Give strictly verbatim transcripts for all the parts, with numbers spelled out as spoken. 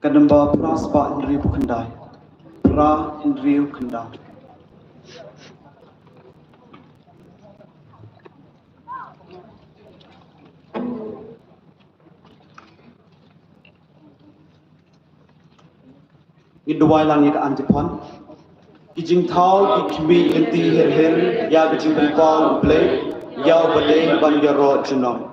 Ka number phra spah hynriewphew khyndai. Phra hynriewphew khyndai. Ngi duwai lang ïa ka Antiphon. Ki jingthaw ki khmih lynti her her ïa ka jingpynpaw U Blei, ïa U Blei ban ïaroh junom.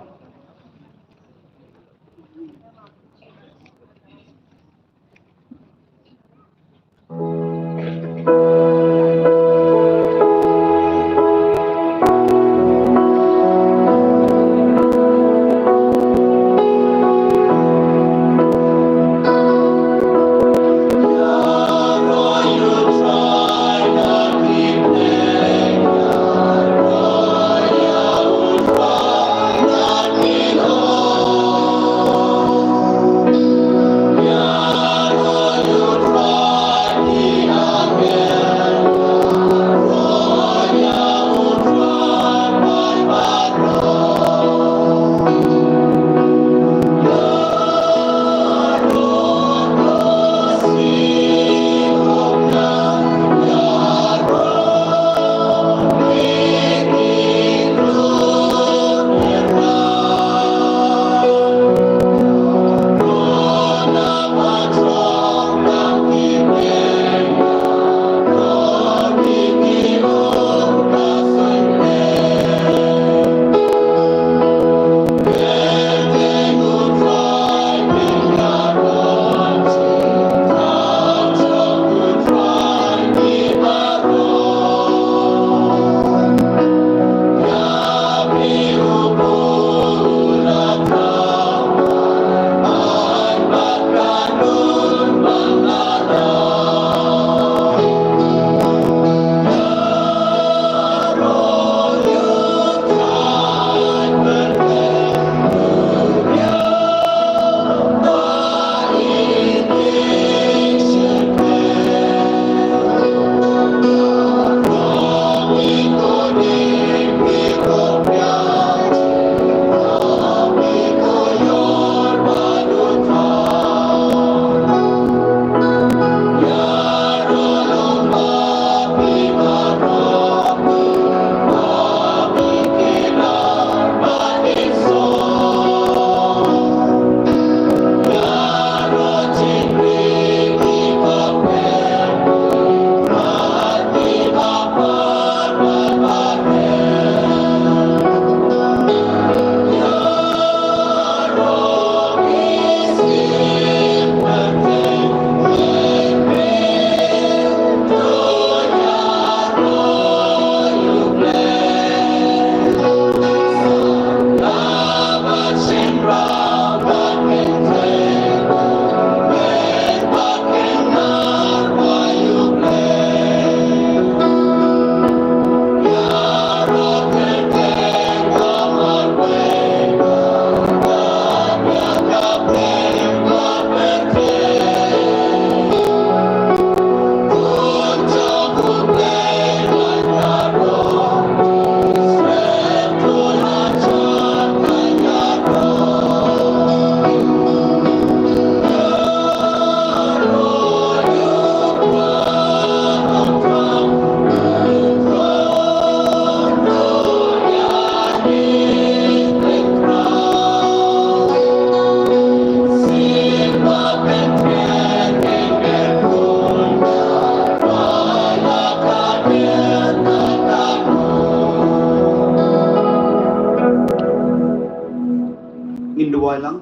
Ngin duwai lang.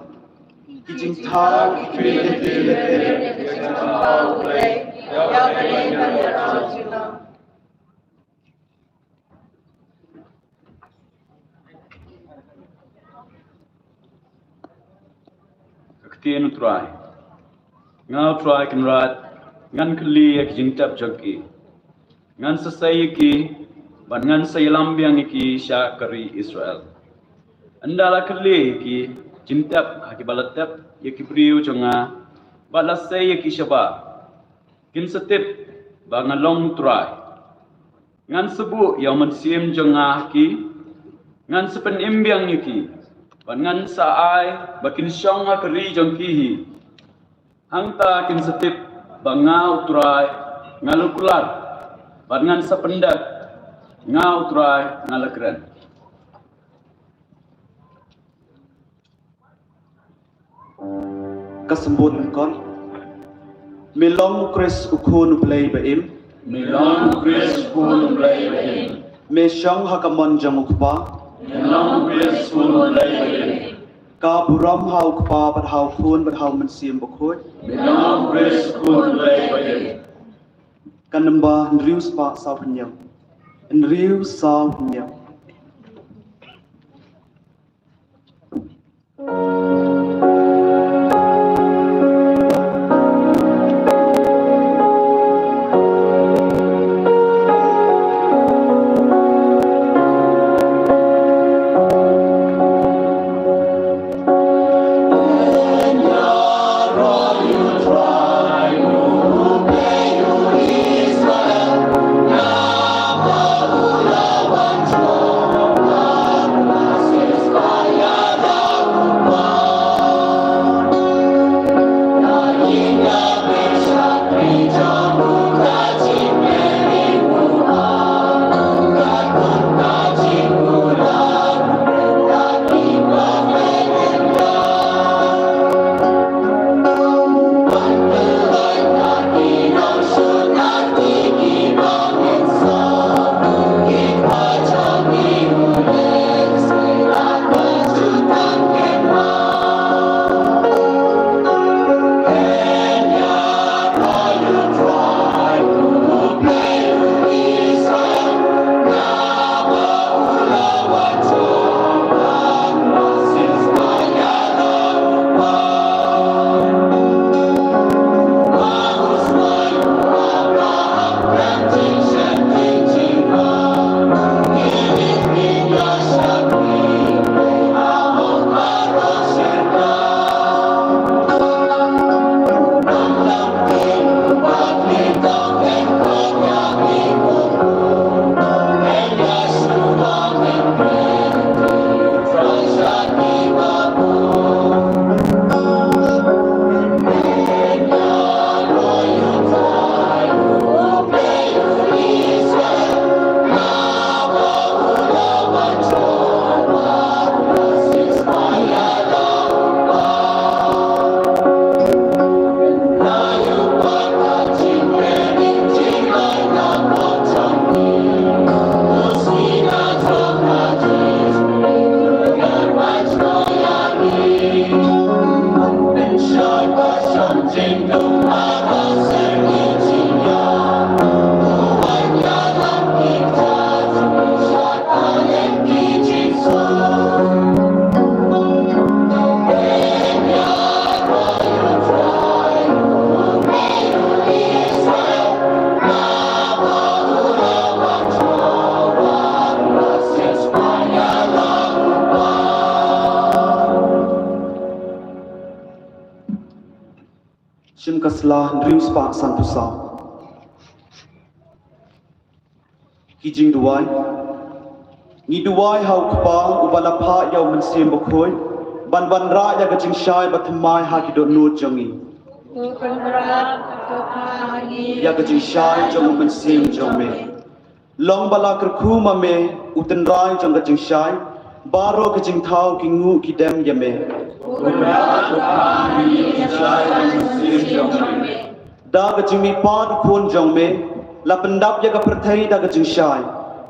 Ki jingthaw ki khmih lynti her her ïa ka jingpynpaw U Blei, ïa U Blei ban ïaroh junom. Ka ktien U Trai. Nga U Trai Kynrad, ngan kylli ïa ki jingtep jong ki. Ngan sa sei ïa ki, bad ngan sa ïalam biang ïa ki sha ka ri Israel. Ynda la kylli ïa ki jingtep ha kiba la tep ïa ki briew jong nga, bad la sei ïa ki shabar, kin sa tip ba nga long U Trai. Ngan sa buh ïa U Mynsiem jong nga ha ki, ngan sa pynim biang ïa ki, bad ngan sa ai ba kin shong ha ka ri jong ki hi. Hangta kin sa tip ba nga u Trai nga la kular, bad ngan sa pyndep, nga u Trai nga la kren. Ka symboh lyngkot. Me long u Khrist u Khun u Blei ba im. Me long u Khrist u Khun u Blei ba im. Me shong ha ka mon jong u Kpa. Me long u Khrist u Khun u Blei ba im. Ka burom ha u Kpa bad ha u Khun bad ha u Mynsiem Bakhuid. Me long u Khrist u Khun u Blei ba im. Ka namba hynriew spah saw hynñiew. Hynriew saw hynñiew. Shim ka sla hynriew spah sanphew saw. Ki jingduwai. Ngi duwai ha u Kpa uba la phah ïa u Mynsiem Bakhuid ban wanrah ïa ka jingshai ba thymmai ha ki dohnud jong ngi. Ïa ka jingshai jong u Mynsiem jong me. Long ba la kyrkhu ma me u tynrai jong ka jingshai, baroh ki jingthaw ki nguh ki dem ïa me. Da ka jingmihpat u Khun jong me, la pyndap ïa ka pyrthei da ka jingshai.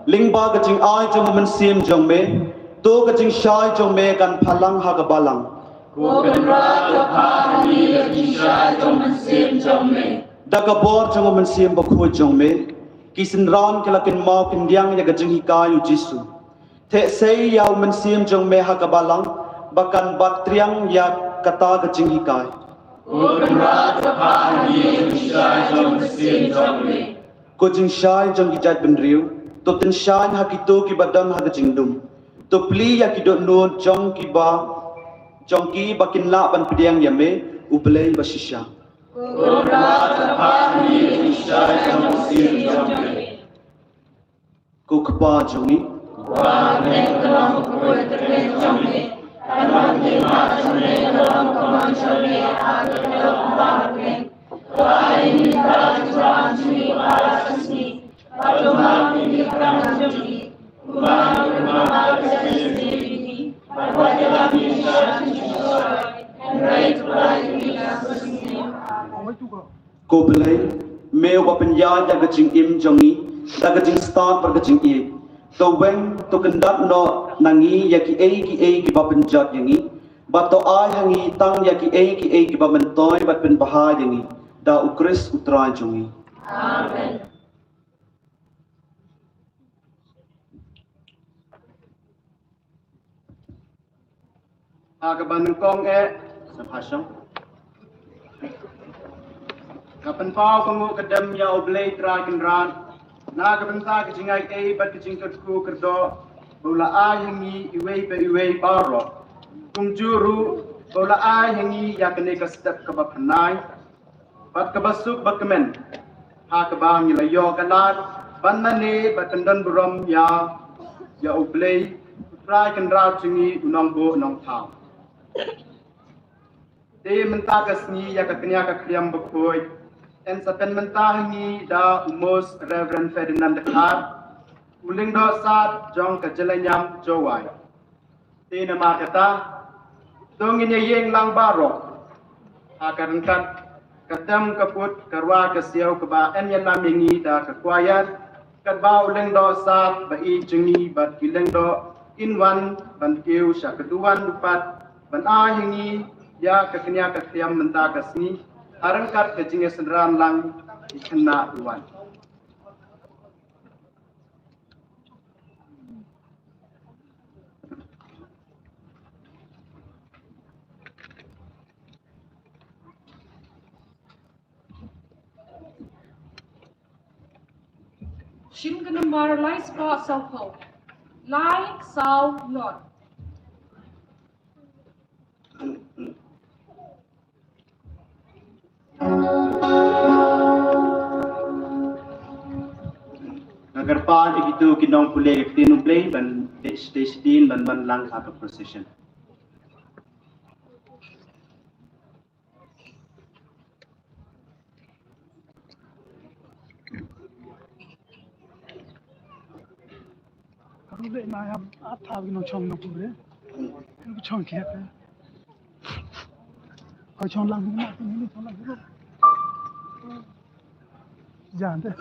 Lyngba ka jingai jong u Mynsiem jong me, to ka jingshai jong me kan phalang ha ka balang. Ko Kynrad, to pha ha ngi ïa ka jingshai jong u Mynsiem jong me. Da ka bor jong u Mynsiem Bakhuid jong me, ki synran ki la kynmaw kyndiang ïa ka jinghikai u Jisu. Theh sei ïa u Mynsiem jong me ha ka balang, ba kan bat triang ïa kata ka jinghikai. Ko Kynrad, to pha ha ngi ïa ka jingshai jong u Mynsiem jong me. Ko jingshai jong ki jaitbynriew, to tyngshaiñ ha kito kiba don ha ka jingdum. To plie ïa ki dohnud jong kiba, jong ki ba kin lah ban pdiang ïa me, U Blei ba shisha. Ko Kynrad, to pha ha ngi ïa ka jingshai jong u Mynsiem jong me. Ko Kpa jong ngi. Ko Kpa, ha bneng to long ka kyrteng jong me. Ko Blei, me uba pynïaid ïa ka jingim jong ngi da ka jingstad bad ka jingïeit, to weng, to kyndat noh na ngi ïa kiei kiei kiba pynjot ïa ngi, bad to ai ha ngi tang ïa kiei kiei kiba myntoi bad pynbha ïa ngi, da U Khrist U Trai jong ngi. Amen. Ha kaba nyngkong eh, sa phashong. Ka pynpaw ka nguh ka dem ïa U Blei Trai Kynrad na ka bynta ka jingaiei bad ka jingkyrkhu kyrdoh ba u la ai ha ngi iwei pa iwei baroh. Kumjuh ruh ba u la ai ha ngi ïa kane ka step kaba pynai bad kaba suk ba kmen, ha kaba ngi la ïoh ka lad ban mane bad kyndon burom ïa, ïa U Blei, U Trai Kynrad jong ngi, U Nongbuh Nongthaw. Te mynta ka sngi ïa ka kñia ka khriam bakhuid yn sa pynmynta ha ngi da u Most Reverend Ferdinand Dkhar, u Lyngdoh Sad jong ka Jyllaniam Jowai. Te namar kata, to ngin ïa ïeng lang baroh ha ka ryngkat ka tem ka put ka rwa ka siaw kaba yn ïalam ïa ngi da ka choir, katba u Lyngdoh Sad ba ïeit jong ngi bad ki lyngdoh kin wan ban kiew sha ka duwan dupat ban ai ha ngi ïa ka kñia ka khriam mynta ka sngi ha ryngkat ka jingïasynran lang ki khynnah duwan. Shin ka nambar lai spah saw phew. Lai saw nod. Nga kyrpad ïa kito ki nongpule ka ktien U Blei ban leit shatei shatei ban wan lang ha ka procession. Ka ruh leh na ïa, ap thaw ki nongchong nongpule. Ki nongchong kiad. Ka chong lang ki nongpule, chong lang ki nong. Jan te.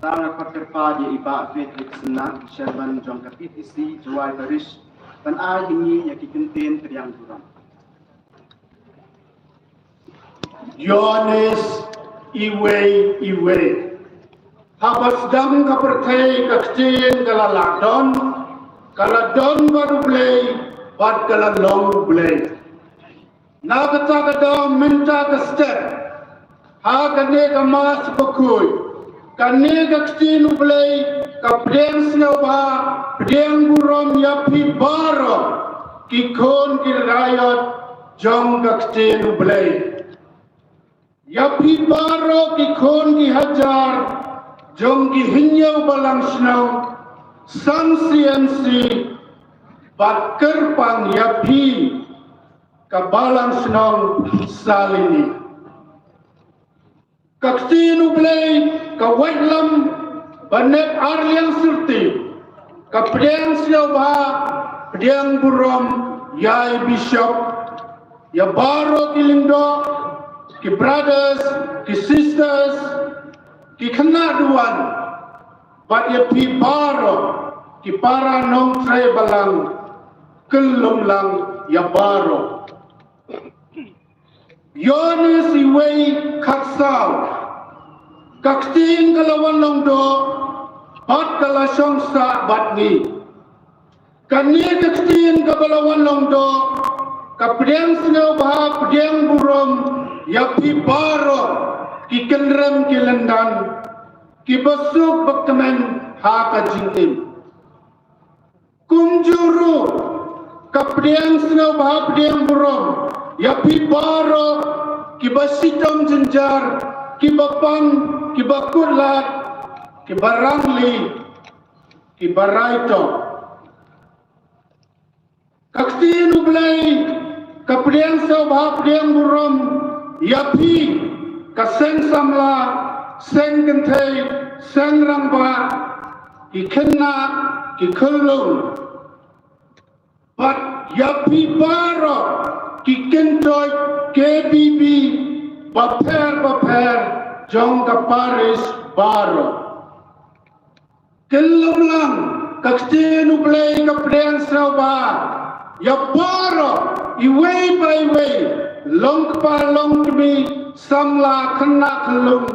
Nga kwah kyrpad ïa i Bah Frederick Sna, Chairman jong ka P T C Jowai Parish, ban ai ha ngi ïa ki kyntien pdiang burom. Ïoannis iwei iwei. Haba sdang ka pyrthei ka ktien ka la lah don, ka la don bad U Blei, bad ka la long U Blei. Na kata ka daw mynta ka step, ha kane ka Mass Bakhuid, kane ka ktien U Blei ka pdiang sngewbha, pdiang burom ïa phi baroh ki khun ki raiot jong ka ktien U Blei. Ïa phi baroh ki khun ki hajar jong ki hynñiew balang shnong, san C M C, bad kyrpang ïa phi ka balang shnong Salini. Ka ktien U Blei ka waitlam ba nep ar liang syrti, ka pdiang sngewbha, pdiang burom ïa i bishop, ïa baroh ki lyngdoh, ki brothers, ki sisters, ki khynnah duwan, bad ïa phi baroh ki para nongtrei balang, kyllum lang ïa baroh. Ïoannis iwei khatsaw. Ka ktien ka la wan long doh, bad ka la shong sah bad ngi. Kane ka ktien kaba la wan long doh, ka pdiang sngewbha, pdiang burom ïa phi baroh ki kynrem ki lyndan, kiba suk ba kmen ha ka jingim. Kumjuh ruh, ka pdiang sngewbha, pdiang burom ïa phi baroh kiba shitom jynjar, kiba pang, kiba kut lad, kiba rangli, kiba rai tom. Ka ktien U Blei ka pdiang sngewbha, pdiang burom ïa phi ka seng samla, seng kynthei, seng rangbah, ki khynnah, ki khyllung, bad ïa phi baroh ki kyntoit K B B bapher bapher jong ka parish baroh. Kyllum lang, ka ktien U Blei ka pdiang sngewbha ïa baroh, iwei pa iwei, long kpa long kmie, samla khynnah khyllung,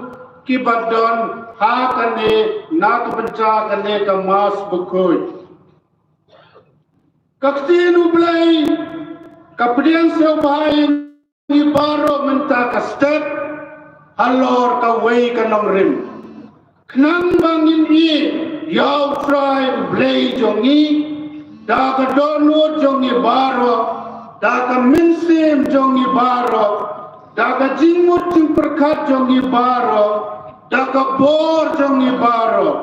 kiba don ha kane, na ka bynta kane ka Mass Bakhuid. Ka ktien U Blei ka pdiang sngewbha ïa ngi baroh mynta ka step halor kawei ka nongrim, khnang ba ngin ïeit ïa U Trai U Blei jong ngi da ka dohnud jong ngi baroh, da ka mynsiem jong ngi baroh, da ka jingmut jingpyrkhat jong ngi baroh, da ka bor jong ngi baroh,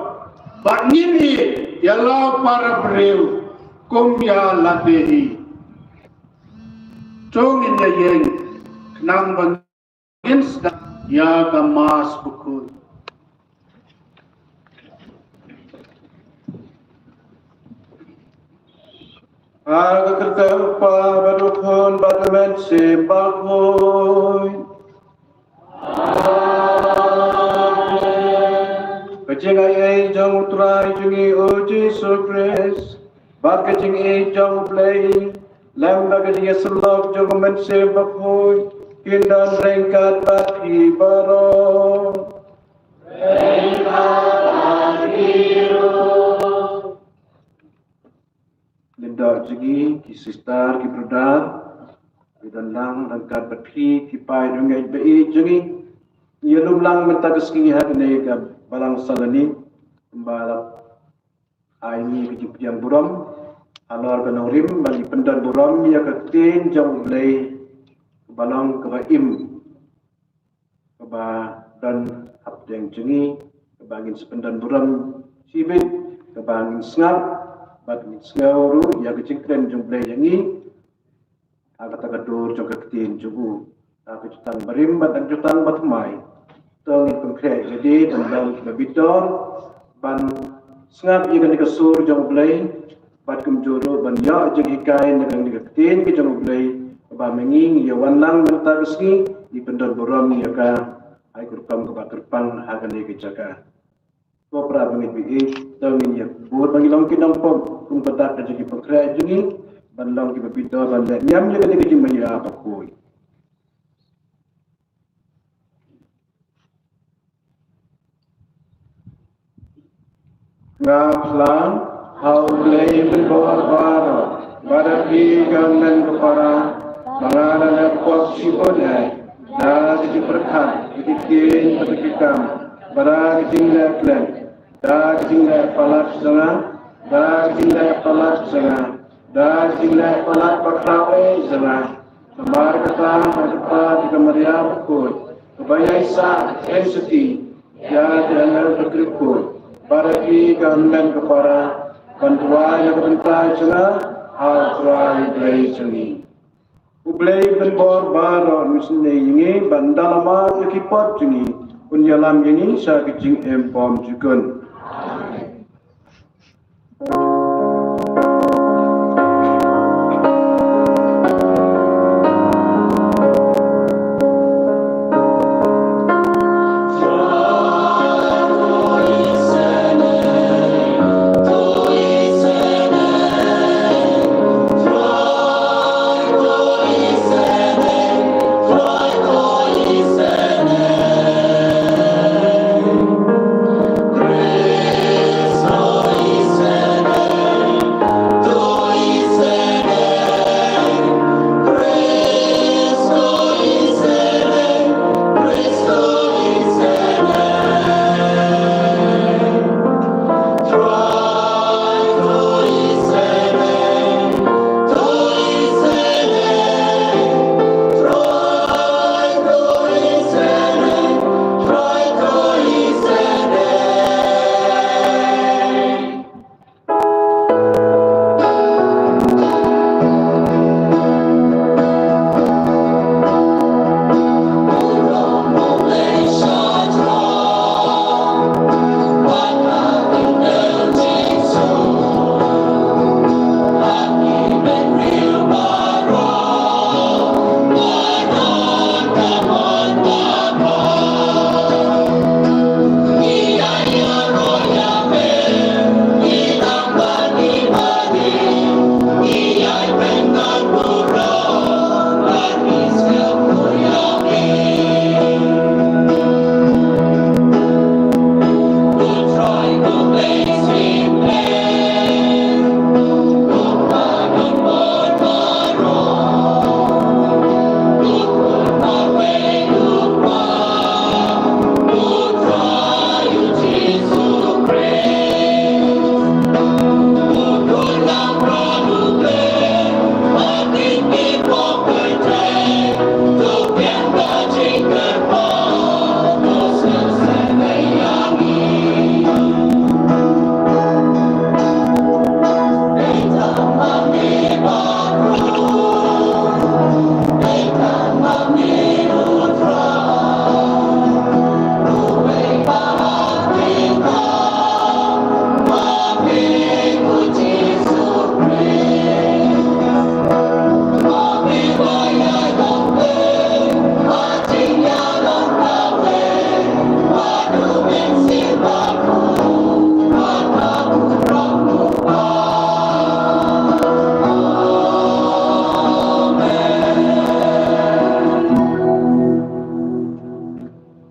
bad ngin ïeit ïa la u para briew kum ïa lade hi. To ngin ïa ïeng khnang ba ngin sdang ïa ka Mass Bakhuid. Ha ka kyrteng U Kpa bad U Khun bad U Mynsiem Bakhuid. Ka jingaiei jong U Trai jong ngi U Jisu Khrist bad ka jingïeit jong U Blei lem bad ka jingïasyllok jong U Mynsiem Bakhuid kin don ryngkat bad phi baroh. Lyngdoh jong ngi ki sister ki brother, ki don lang ryngkat bad phi ki paidbah ba ïeit jong ngi. Ïa lum lang mynta ka sngi ha kane ka balang Salini, kumba la ai ngi ka jingpdiang burom halor ka nongrim, ba ngi pyndon burom ïa ka ktien jong U Blei, kaba long kaba im, kaba don hapdeng jong ngi, kaba ngin sa pyndon burom shibit, kaba ngin sngap bad ngin sngew ruh ïa ka jingkren jong U Blei ïa ngi ha kata ka dur jong ka ktien jong u. Ha ka jutang barim bad ka jutang bathymmai, to ngin pynkhreh ïa lade ban long kiba bitar, ban sngap ïa kane ka sur jong U Blei, bad kumjuh ruh ban ïoh jinghikai na kane ka ktien ka jong U Blei, kaba ma ngi ngi ïa wan lang mynta ka sngi, ngi pyndon burom ïa ka ha ka rukom kaba kyrpang ha kane ka jaka. Ko Para bangeit ba ïeit, to ngin ïa bud ba ngin long ki nongpop kum ka dak ka jong ki pynkhreh jong ngi, ban long kiba bitar ban leh niam ïa kane ka jingmaïa bakhuid. Nga phlang ha U Blei u pynbor baroh, bad ha phi ki hynmen ki para, ba nga la leh pop shibun eh, da ka jingpyrkhat, ka jingtieng bad ka jingkam, bad da ka jingleh khlem, da ka jingleh palat jong nga, da ka jingleh palat jong nga, da ka jingleh palat bakhraw eh jong nga. Namar kata, ha ka kyrteng jong ka Maria bakhuid, kaba ïaisah, ïaisah ïa ki angel bakhuid, bad ha phi ki hynmen ki para, ban duwai na ka bynta jong nga ha U Trai U Blei jong ngi. U Blei u pynbor baroh, un isynei ïa ngi, ban da la mad ïa ki pop jong ngi, un ïalam ïa ngi sha ka jingim bymjukut.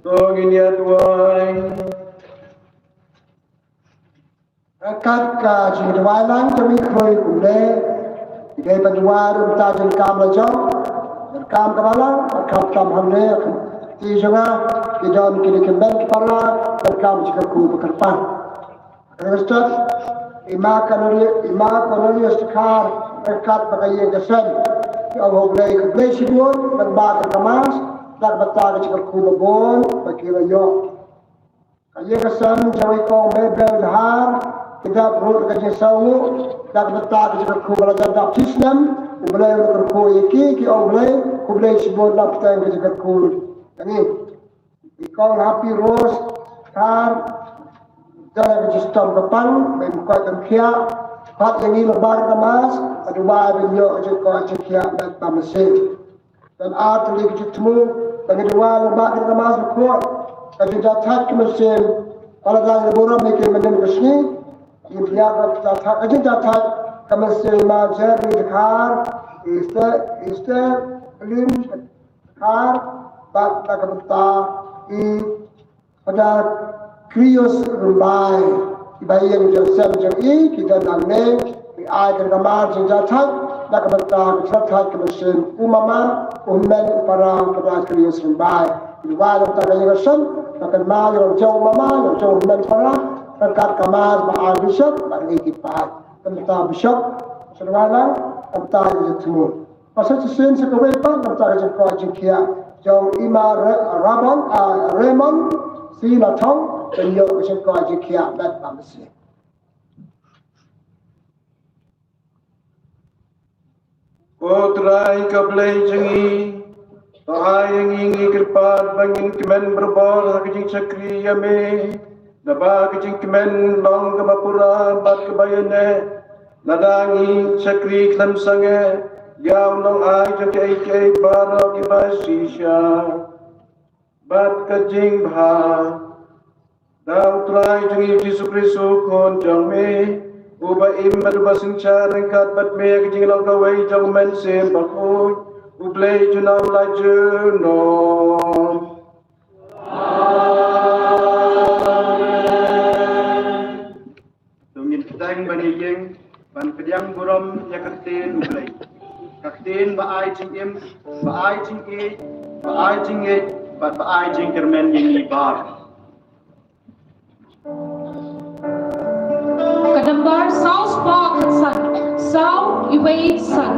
To ngin ïa duwai. Kat ka jingduwai lang jong ngi khublei kumne. Ngi dei ban duwai ruh mynta jong ka kam la jong, jong ka kam kaba lang, ka kam tam hangne, ti jong nga, ki don kine ki hynmen ki para, jong ka kam jingkyrkhu ba kyrpang. Ka step, i ma Cornelius, i ma Cornelius Dkhar, ryngkat bad ka ïing ka sem. Ki ong khublei, khublei shibun, ban ba ka mass, da kaba ta ka jingkyrkhu ba bun, ba ki la ïoh. Ka ïing ka sem jong i kong Mabel Dkhar, ki dap ruh ka jingsngewnguh, da kaba ta ka jingkyrkhu ba la jan dap shisnem, U Blei u kyrkhu ïa ki, ki ong Blei, khublei shibun na bteng ka jingkyrkhu. Ka ngi. I kong Happy Rose Dkhar, da ka jingshitom ka pang, ba im koit im khiah, pat ïa ngi la ba ka mass, ka duwai ba ïoh ka jingkoit jingkhiah bad ba mynsiem. Don ar tylli ki jingthmu, ba ngi duwai lyngba kane ka mass bakhuid, ka jingthait ka mynsiem, Ba la dang burom ïa ki mynnin ka sngi, ki biang ka jingthait, ka jingthait ka mynsiem ma Jerry Dkhar, Esther, Esther Lynn Dkhar, bad na ka bynta i Phadar Krios Rymbai, kiba ïeng jong sem jong i, ki don nangne, ki ai ka kamar jingthait, na ka bynta ka jingthait ka mynsiem u mama, u hynmen u para, Phadar Krios Rymbai. Ki wan na ka bynta ka ïing ka sem, ka kynmaw ïa u jong u mama, ïa u jong u hynmen u para, ryngkat ka kamar ba ai bishop, bad ngi ki paid. Ka bynta bishop, sngewbha lang, ka bynta ïa u thmu. Ba sa shisien sa kawei pat, na ka bynta ka jingkoit jingkhiah jong i ma Ra-, Rabon, ah, Raymond, C. Lathong, kan ïoh ka jingkoit jingkhiah bad ba mynsiem. Ko Trai ko Blei jong ngi, to ai ïa ngi ngi kyrpad ba ngin kmen barabor ha ka jingshakri ïa me, naba ka jingkmen long kaba pura bad kaba ïaineh, lada ngi shakri khlem sangeh ïa u nongai jong kiei kiei baroh kiba shisha. Bad ka jingbha da u Trai jong ngi Jisu Khrist u Khun jong me, uba im bad uba synshar ryngkat bad me ha ka jinglong kawei jong u Mynsiem Bakhuid, U Blei junom la junom. To ngin bteng ban ïeng ban pdiang burom ïa ka ktien U Blei. Ka ktien ba ai jingim, ba ai jingïeit, ba ai jingngeit, bad ba ai jingkyrmen ïa ngi baroh. Ka nambar saw spah khatsan, saw iwei san.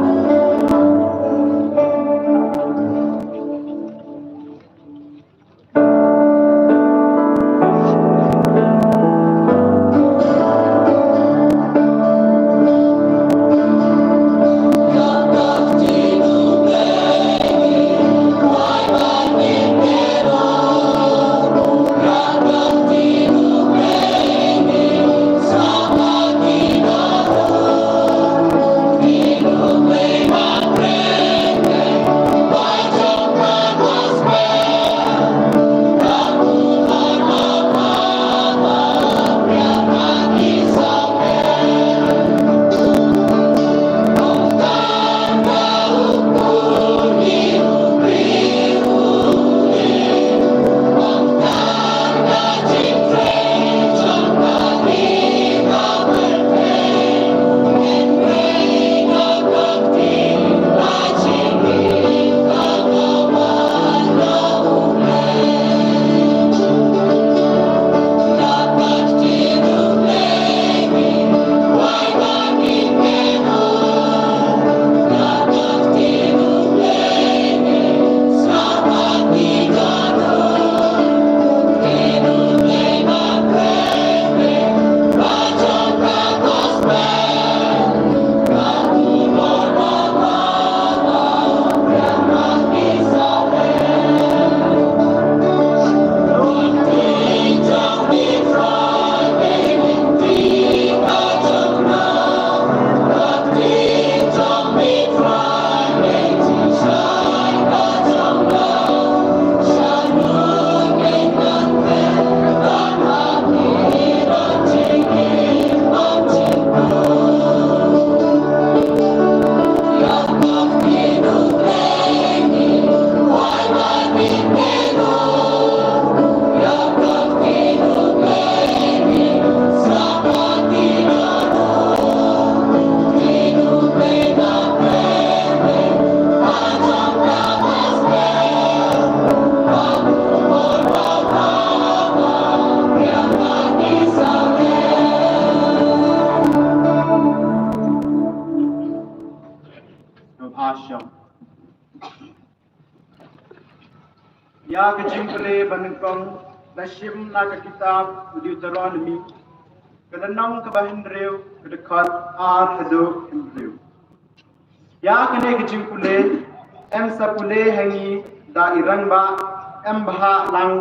Ïa ka jingpule ba nyngkong la shim na ka kitab u Deuteronomi, ka lynnong kaba hynriew, ka dkhot ar haduh hynriew. Ïa kane ka jingpule, em sa pule ha ngi da i rangbah, em Bhalang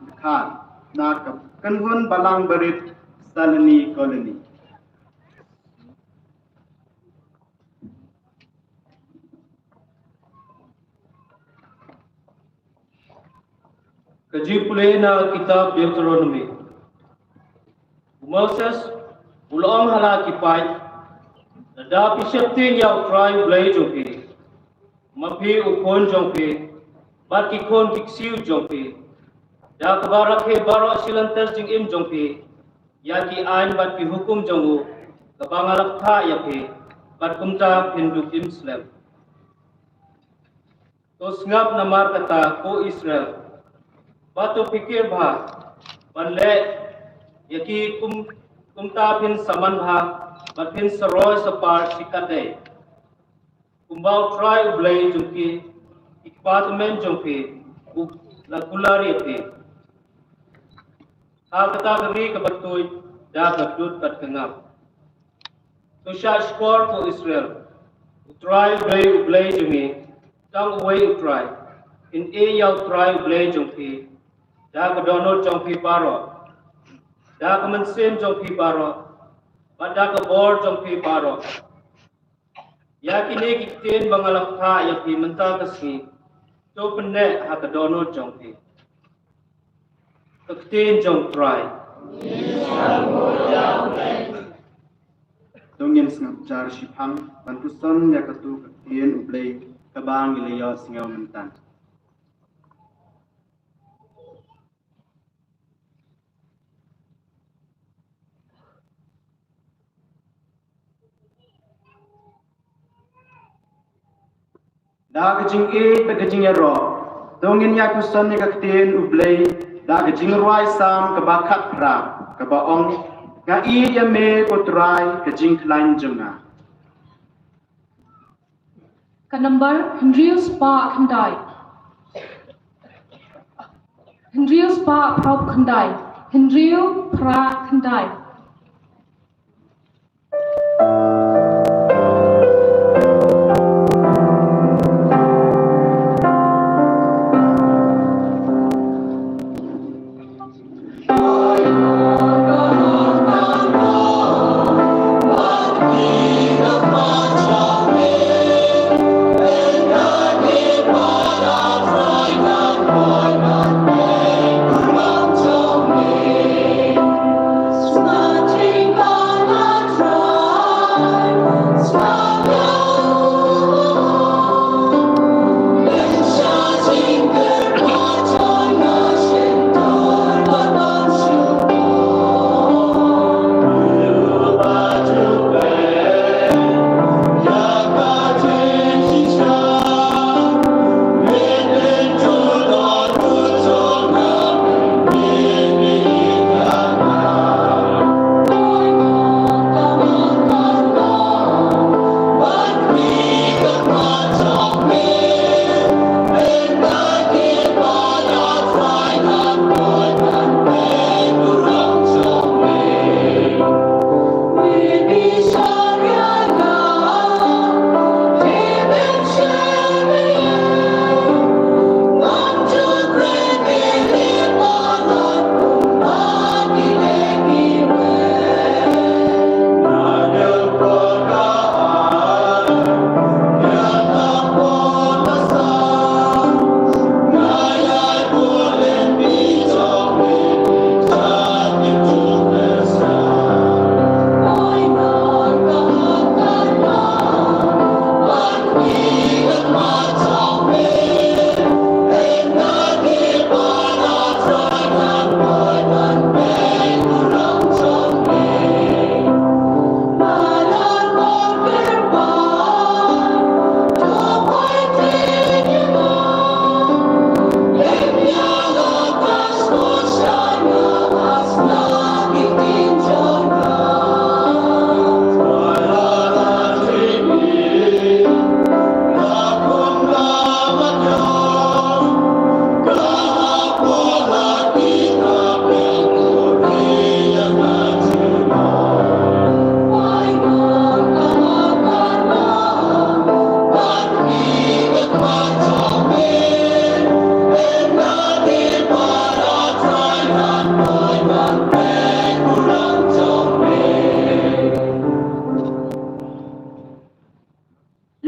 Dkhar, na ka kynhun Balang Barit Saloni Colony. Ka jingpule na kitab Deuteronomi. U Moses u la ong ha la ki paid, lada phi sheptieng ïa U Trai U Blei jong phi, ma phi u khun jong phi bad ki khun ki ksiew jong phi, da kaba rakhe baroh shi lynter jingim jong phi ïa ki aiñ bad ki hukum jong u, kaba nga la phah ïa phi, bad kumta phin duh im slem. To sngap namar kata, ko Israel, bad to pyrkhat bha ban leh ïa ki kum, kumta phin saman bha bad phin saroi sapar shikatdei, kumba U Trai U Blei jong ki, ki kpa tymmen jong phi u la kular ïa phi ha kata ka ri kaba tuid da ka dud bad ka ngap. To shah shkor, ko Israel, U Trai U Blei, U Blei jong ngi, tang uwei U Trai. Ïeit ïa U Trai U Blei jong phi da ka dohnud jong phi baroh, da ka mynsiem jong phi baroh, bad da ka bor jong phi baroh. Ïa kine ki ktien ba nga la phah ïa phi mynta ka sngi, to pynneh ha ka dohnud jong phi. Ka ktien jong U Trai. To ngin sngap jar shiphang ban puson ïa katu ka ktien U Blei kaba ngi la ïohsngew mynta. Da ka jingïeit bad ka jingïaroh, to ngin ïa puson ïa ka ktien U Blei da ka jingrwai Salm kaba khatphra, kaba ong: Nga ïeit ïa me, ko Trai, ka jingkhlaiñ jong nga. Ka number hynriew spah khyndai. Hynriew spah phra khyndai. Hynriew phra khyndai.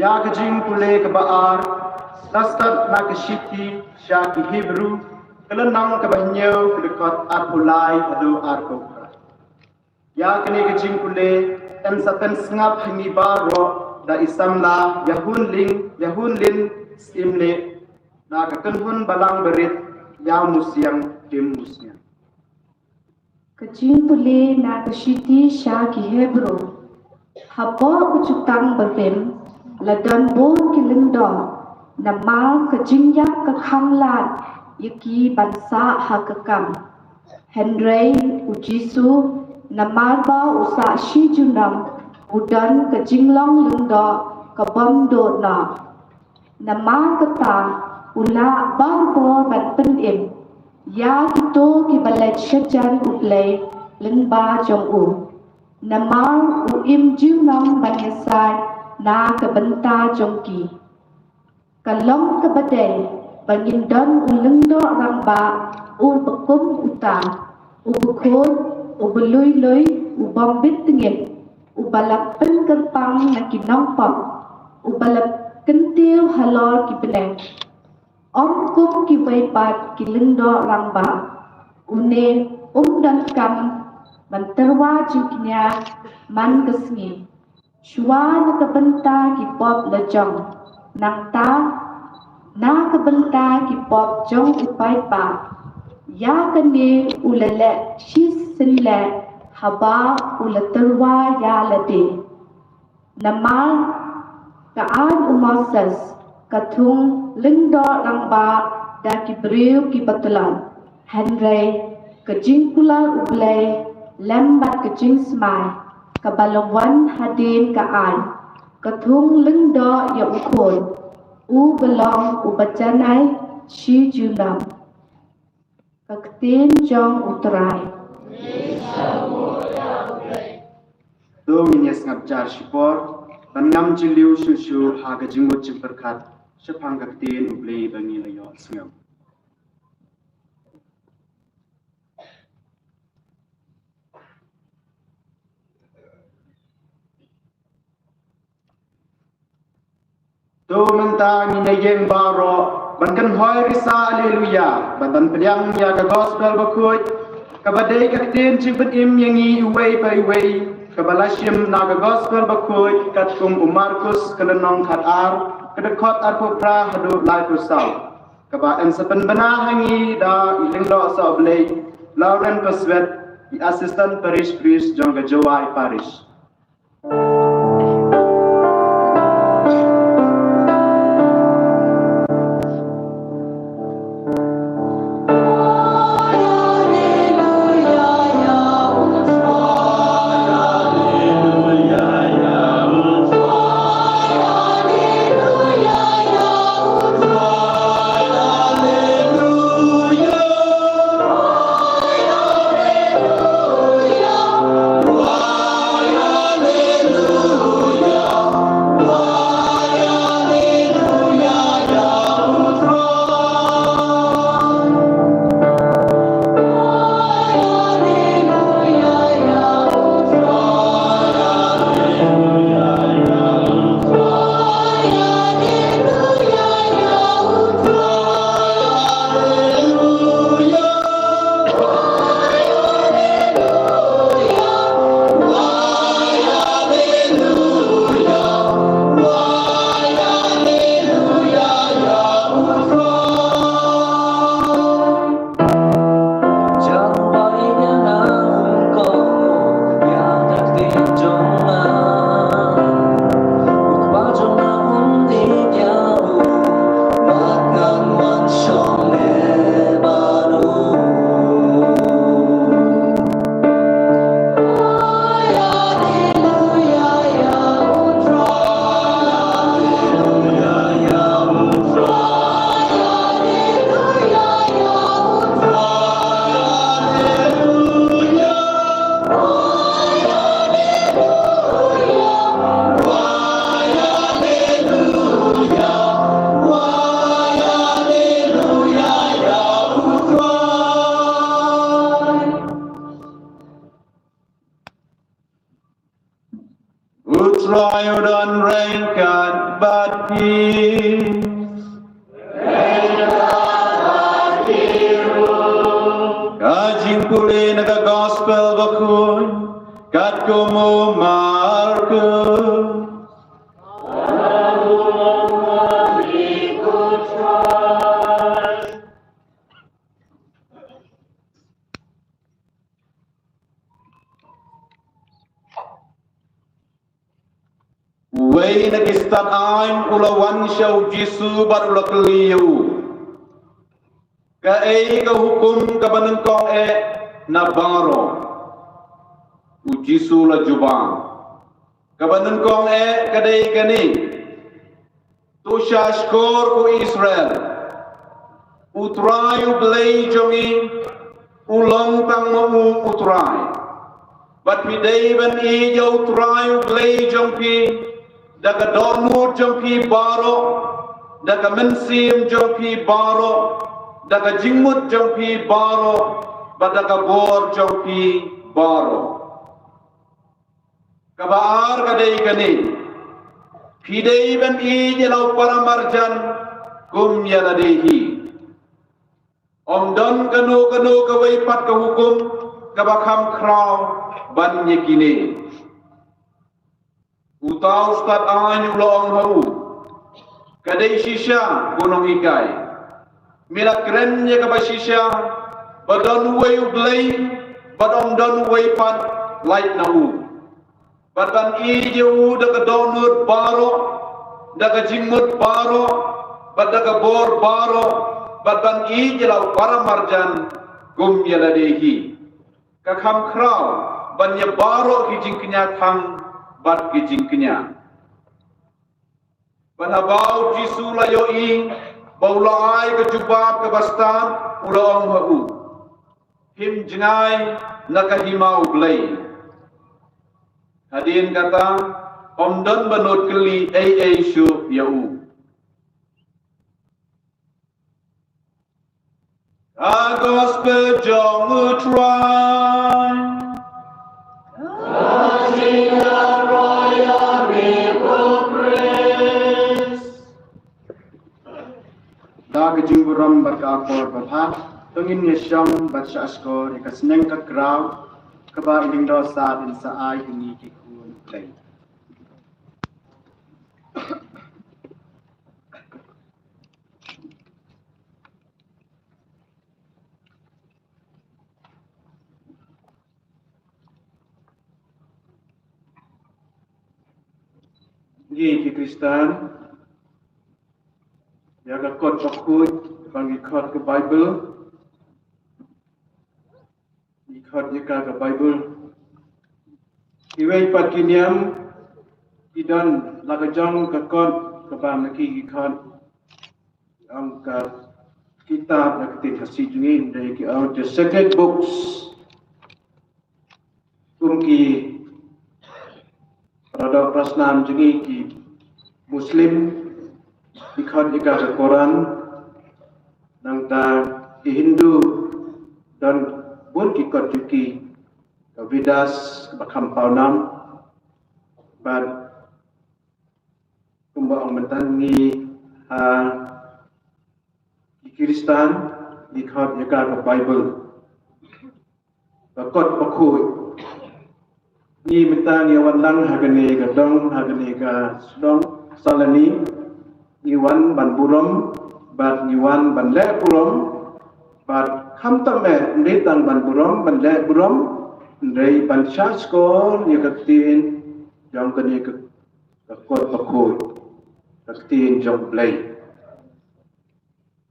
Ïa ka jingpule kaba ar, la stad na ka shithi sha ki Hebru, ka lynnong kaba hynñiew, ka dkhot arphew lai haduh arphew phra. Ïa kane ka jingpule, yn sa pynsngap ha ngi baroh da i samla, ïa Hunlin, ïa Hunlin Syiemlieh, na ka kynhun balang barit, ïa Musiang Dim Musiang. Ka jingpule na ka shithi sha ki Hebru. Hapoh ka jutang barim, la don bun ki lyngdoh, namar ka jingïap ka khang lad ïa ki ban sah ha ka kam. Hynrei u Jisu, namar ba u sah shi junom, u don ka jinglong lyngdoh ka bym duh noh. Namar kata, u lah barabor ban pynim ïa kito kiba leit shajan U Blei lyngba jong u. Namar u im junom ban ïasaid na ka bynta jong ki. Ka long kaba dei ba ngin don u lyngdoh rangbah uba kum uta, uba khuid, uba lui lui, u bym bit tngit, uba la pynkyrpang na ki nongpop, uba la kyntiew halor ki bneng. Ym kum kiwei pat ki lyngdoh rangbah, une um donkam ban tyrwa jingkñia man ka sngi, shuwa na ka bynta ki pop la jong, nangta na ka bynta ki pop jong u paidbah. Ïa kane u la leh shisien leh haba u la tyrwa ïa lade. Namar ka aiñ u Moses, ka thung lyngdoh rangbah da ki briew kiba tlot. Hynrei ka jingkular U Blei lem bad ka jingsmai, kaba la wan hadien ka aiñ, ka thung lyngdoh ïa u Khun, uba long uba janai shi junom. Ka ktien jong U Trai. To ngin ïa sngap jar shipor ban ngam jylliew shuh shuh ha ka jingmut jingpyrkhat shaphang ka ktien U Blei ba ngi la ïohsngew. To mynta ngin ïa ïeng baroh ban kynhoi risa Alleluia, ban ban pdiang ïa ka Gospel Bakhuid, kaba dei ka ktien jingpynim ïa ngi iwei pa iwei, kaba la shim na ka Gospel Bakhuid katkum u Markus, ka lynnong khatar, ka dkhot arphew phra haduh laiphew saw. Kaba yn sa pynbna ha ngi da i lyngdoh sohblei Lauren Paswet, i Assistant Parish Priest jong ka Jowai Parish. U Trai u don ryngkat bad phi. Ka jingpule na ka Gospel Bakhuid Stad aiñ u la wan sha u Jisu bad u la kylli ïa u, "Kaei ka hukum kaba nyngkong eh na baroh?" U Jisu u la jubab, "Kaba nyngkong eh ka dei kane: To shahshkor, ko Israel, U Trai U Blei jong ngi u long tang ma u U Trai. Bad phi dei ban ïeit ïa U Trai U Blei jong phi da ka dohnud jong phi baroh, da ka mynsiem jong phi baroh, da ka jingmut jong phi baroh, bad da ka bor jong phi baroh. Kaba ar ka dei kane: Phi dei ban ïeit ïa la u paramarjan kum ïa lade hi. Ym don kano kano kawei pat ka hukum kaba kham khraw ban ïa kine." Uta u stad aiñ u la ong ha u, "Ka dei shisha, ko nonghikai. Me la kren ïa kaba shisha, ba don uwei U Blei, bad ym don uwei pat lait na u. Bad ban ïeit ïa u da ka dohnud baroh, da ka jingmut baroh, bad da ka bor baroh, bad ban ïeit ïa la u paramarjan kum ïa lade hi. Ka kham khraw ban ïa baroh ki jingkñia thang bad ki jingkñia." Bad haba u Jisu u la ïohi ba u la ai ka jubab kaba stad, u la ong ha u, "Phim jngai na ka hima U Blei." Hadien kata, ym don ba nud kylli ei ei shuh ïa u. Ka Gospel jong U Trai. Da ka jingburom bad ka akor babha, to ngin ïa shong bad shahshkor ïa ka sneng ka kraw kaba i lyngdoh Saad in sa ai ha ngi ki khun U Blei. Ngi ki Khristan, ïa ka kot bakhuid ba ngi khot ka Baibl, ngi khot ïa ka ka Baibl. Kiwei pat ki niam ki don la ka jong ka kot kaba ma ki ki khot, ong ka kitab na ka ktien Khasi jong ngi, hynrei ki ong the sacred books. Kum ki para doh para snam jong ngi ki Muslim, ki khot ïa ka ka Koran, nangta ki Hindu don bun ki kot jong ki, ka Vedas ba kham pawnam, bad kumba ong mynta ngi ha ki Khristan, ngi khot ïa ka ka Baibl, ka kot bakhuid. Ngi mynta ngi wan lang ha kane ka dong, ha kane ka shnong Salani, ngi wan ban burom bad ngi wan ban leh burom, bad khamtam eh ym dei tang ban burom ban leh burom, hynrei ban shahshkor ïa ka ktien jong kane ka, ka kot bakhuid, ka ktien jong U Blei.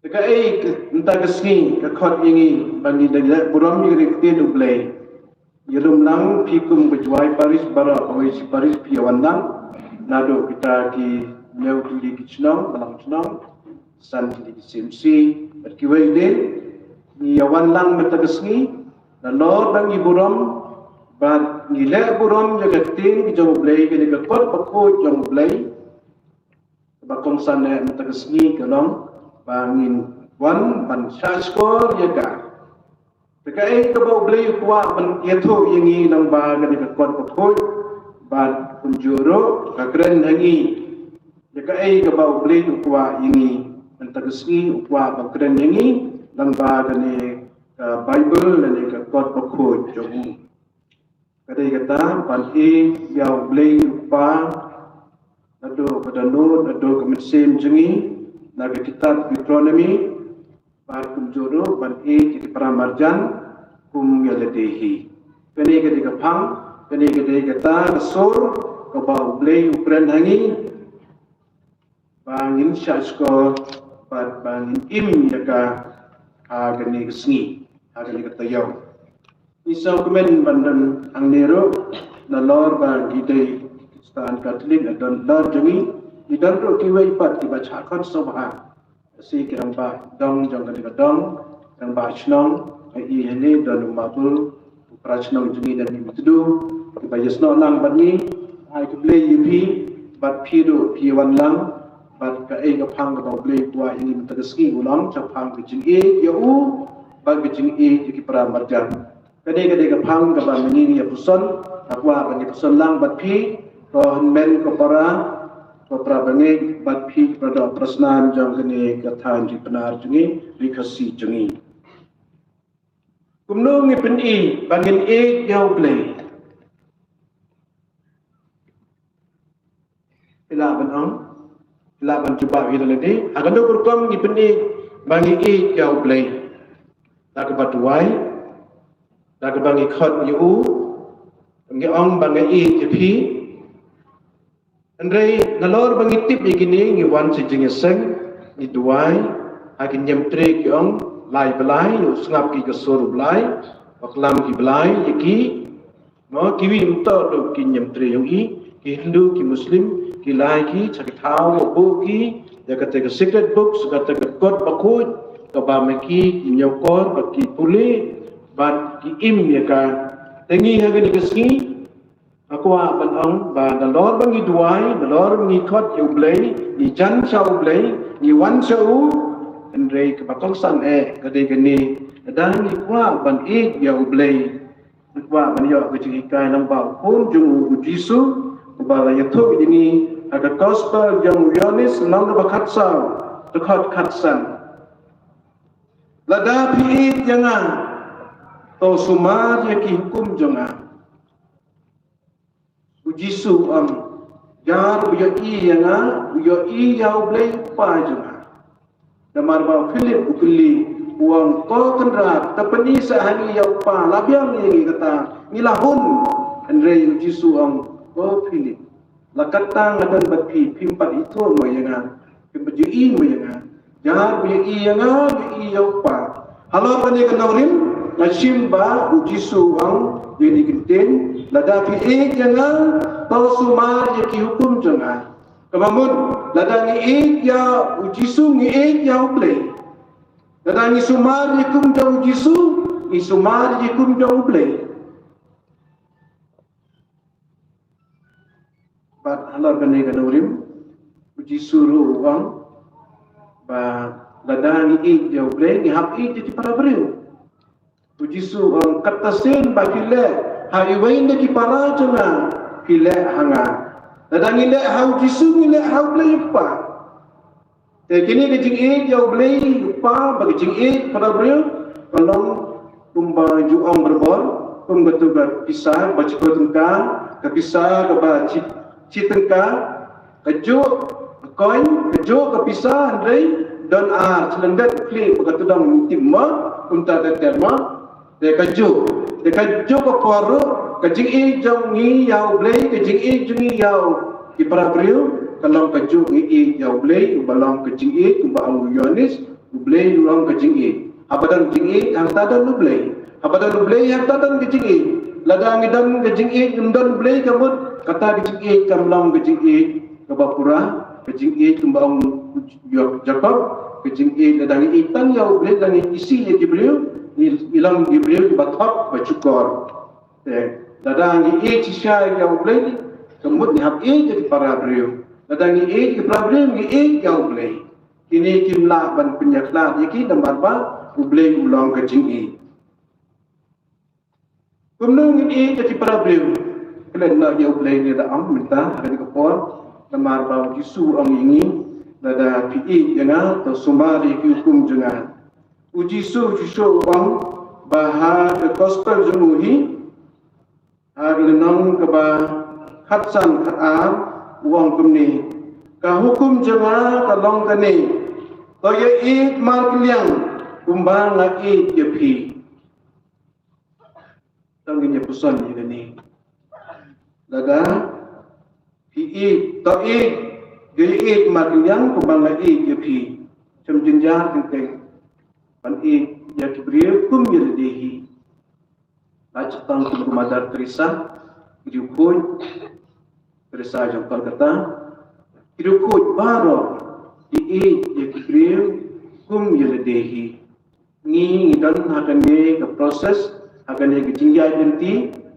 Te kaei mynta ka sngi ka khot ïa ngi ba ngi dang leh burom ïa ka ktien U Blei. Ïalum lang phi kum ka Jowai Parish baroh, kawei shi parish phi ïa wan lang, naduh kita ki hynñiew tylli ki shnong, balang shnong, san tylli ki C M C, bad kiwei de, ngi ïa wan lang mynta ka sngi, nalor ba ngi burom bad ngi leh burom ïa ka ktien ka jong U Blei, kane ka kot bakhuid jong U Blei. Kaba kongsan eh mynta ka sngi ka long ba ngin wan ban shahshkor ïa ka. Te kaei kaba U Blei u kwah ban ïathuh ïa ngi lyngba kane ka kot bakhuid, bad kumjuh ruh ka kren ha ngi. Ïa kaei kaba U Blei u kwah ïa ngi mynta ka sngi, u kwah ban kren ïa ngi lyngba kane ka Baibl lane ka kot bakhuid jong u. Ka dei kata, ban ïeit ïa U Blei U Kpa naduh ka dohnud, naduh ka mynsiem jong ngi, na ka kitab Deuteronomi, bad kumjuh ruh ban ïeit ïa ki paramarjan kum ïa lade hi. Kane ka dei ka phang, kane ka dei kata ka sur kaba U Blei u kren ha ngi. ba ngin shah shkor bad ba ngin im ïa ka ha kane ka sngi, ha kane ka taïew. Ngi sngewkmen ban don hangne ruh, nalor ba ngi dei Khristan Katholik, nalor jong ngi, ngi don ruh kiwei pat kiba shah khot sngewbha. Shi ki rangbah dong jong kane ka dong, rangbah shnong, ha i hangne don u Mabul, u para shnong jong ngi na Mihmyntdu, kiba ïasnoh lang bad ngi. Ai khublei ïa phi, bad phi ruh phi wan lang, bad kaei ka phang kaba U Blei u kwah ïa ngi mynta ka sngi u long shaphang ka jingïeit ïa u, bad ka jingïeit ïa ki para marjan. Kane ka dei ka phang kaba mynta ngi ïa puson, nga kwah ban ïa puson lang bad phi, ko hynmen ko para, ko para bangeit, bad phi para doh para snam jong kane ka thaiñ ri Pnar jong ngi, ri Khasi jong ngi. Kumno ngi pyni ba ngin ïeit ïa U Blei? Phi lah ban ong, phi lah ban jubab ïa lade. Ha kano ka rukom ngi pyni ba ngi ïeit ïa U Blei? Da kaba duwai, da kaba ngi khot ïa u, ngi ong ba ngi ïeit ïa phi. Hynrei nalor ba ngi tip ïa kine ngi wan sha jingïaseng, ngi duwai, ha ki niam trei ki ong, lai blai, u sngap ki ka sur u Blai, u klam ki blai ïa ki. Mo, kiwei ym toh ruh ki niam trei jong i, ki Hindu, ki Muslim, ki lai ki sha ki thaw, buh ki ïa kata ka sacred books, kata ka kot bakhuid, kaba ma ki, ki ñiewkor, bad ki pule, bad ki im ïa ka. Te ngi ha kane ka sngi, nga kwah ban ong ba nalor ba ngi duwai, nalor ba ngi khot ïa U Blei, ngi jan sha U Blei, ngi wan sha u, hynrei kaba kongsan eh ka dei kane, lada ngi kwah ban ïeit ïa U Blei, ngi kwah ban ïoh ka jinghikai lyngba u Khun jong u, u Jisu, uba la ïathuh ïa ngi ha ka Gospel jong u Ïoannis, lynnong kaba khatsaw, dkhot khatsan. Lada phi ïeit ïa nga, to sumar ïa ki hukum jong nga. U Jisu u ong, jar ba ïohi ïa nga, u ïohi ïa U Blei u Kpa jong nga. Namar ba u Philip u kylli, u ong, ko Kynrad, to pyni seh ha ngi ïa u Kpa, la biang ïa ngi kata, ngi la hun. Hynrei u Jisu u ong, ko Philip, la katta nga don bad phi, phim pat ithuh mo ïa nga, phim pat ïohi mo ïa nga. Jar ba ïohi ïa nga, ïohi ïa u Kpa. Halor kane ka nongrim, nga shim ba u Jisu u ong ïa kine ki ktien, lada phi ïeit ïa nga, to sumar ïa ki hukum jong nga. Kaba mut, lada ngi ïeit ïa u Jisu ngi ïeit ïa U Blei. Lada ngi sumar ïa ki hukum jong u Jisu, ngi sumar ïa ki hukum jong U Blei. Bad halor kane ka nongrim, u Jisu ruh u ong ba lada ngi ïeit ïa U Blei, ngi hap ïeit ïa ki para briew. U Jisu u ong, katta sien ba phi leh ha iwei na ki para jong nga, phi leh ha nga. Lada ngi leh ha u Jisu, ngi leh ha U Blei u Kpa. Te kine ka jingïeit ïa U Blei u Kpa bad ka jingïeit para briew, ka long kumba ju ong barabor, kum katu ka pisa ba shiphew tyngka, ka pisa kaba shi, shi tyngka, kajuh ka coin, kajuh ka pisa, hynrei don ar shilyndet khlieh ba katu dang tip mo, kumta ter ter mo. Te kajuh, te kajuh ka por ruh, ka jingïeit jong ngi ïa U Blei, ka jingïeit jong ngi ïa u, ki para briew, ka long kajuh ngi ïeit ïa U Blei, uba long ka jingïeit, uba ong u Ïoannis, U Blei u long ka jingïeit. Haba don jingïeit, hangta don U Blei. Haba don U Blei, hangta don ka jingïeit. Lada ngi don ka jingïeit, ngim don U Blei, ka mut kata ka jingïeit kam long ka jingïeit kaba pura, ka jingïeit kumba ong u Jakob, ka jingïeit lada ngi ïeit tang ïa U Blei, lada ngi isih ïa ki briew, ngi, ngi long ki briew kiba thok ba shukor. Te lada ngi ïeit shisha ïa U Blei, ka mut ngi hap ïeit ïa ki para briew. Lada ngi ïeit ïa ki para briew, ngi ïeit ïa U Blei. Kine kim lah ban pynïakhlad ïa ki namar ba U Blei u long ka jingïeit. Kumno ngin ïeit ïa ki para briew? Khlem na ïa U Blei ne da ong mynta ha kane ka por, namar ba U Jisu u ong ïa ngi, lada phi ïeit ïa nga, to sumar ïa ki hukum jong nga. U Jisu, u Jisu u ong ba ha ka gospel jong u hi, ha ka lynnong kaba khatsan khatar, u ong kumne, ka hukum jong nga ka long kane, to ïa ïeit markylliang kumba nga ïeit ïa phi. Tang ngin ïa puson ïa kane. Lada phi ïeit, to ïeit Ïa ïeit markylliang kumba nga ïeit ïa phi. Shem jynjar teng teng ban ïeit ïa ki briew kum ïa lade hi. Lait shatang kum ka Mother Teresa, ki riewkhuid Teresa jong Kolkata, ki riewkhuid baroh ki ïeit ïa ki briew kum ïa lade hi. Ngi ngi don ha kane ka process, ha kane ka jingïaid lynti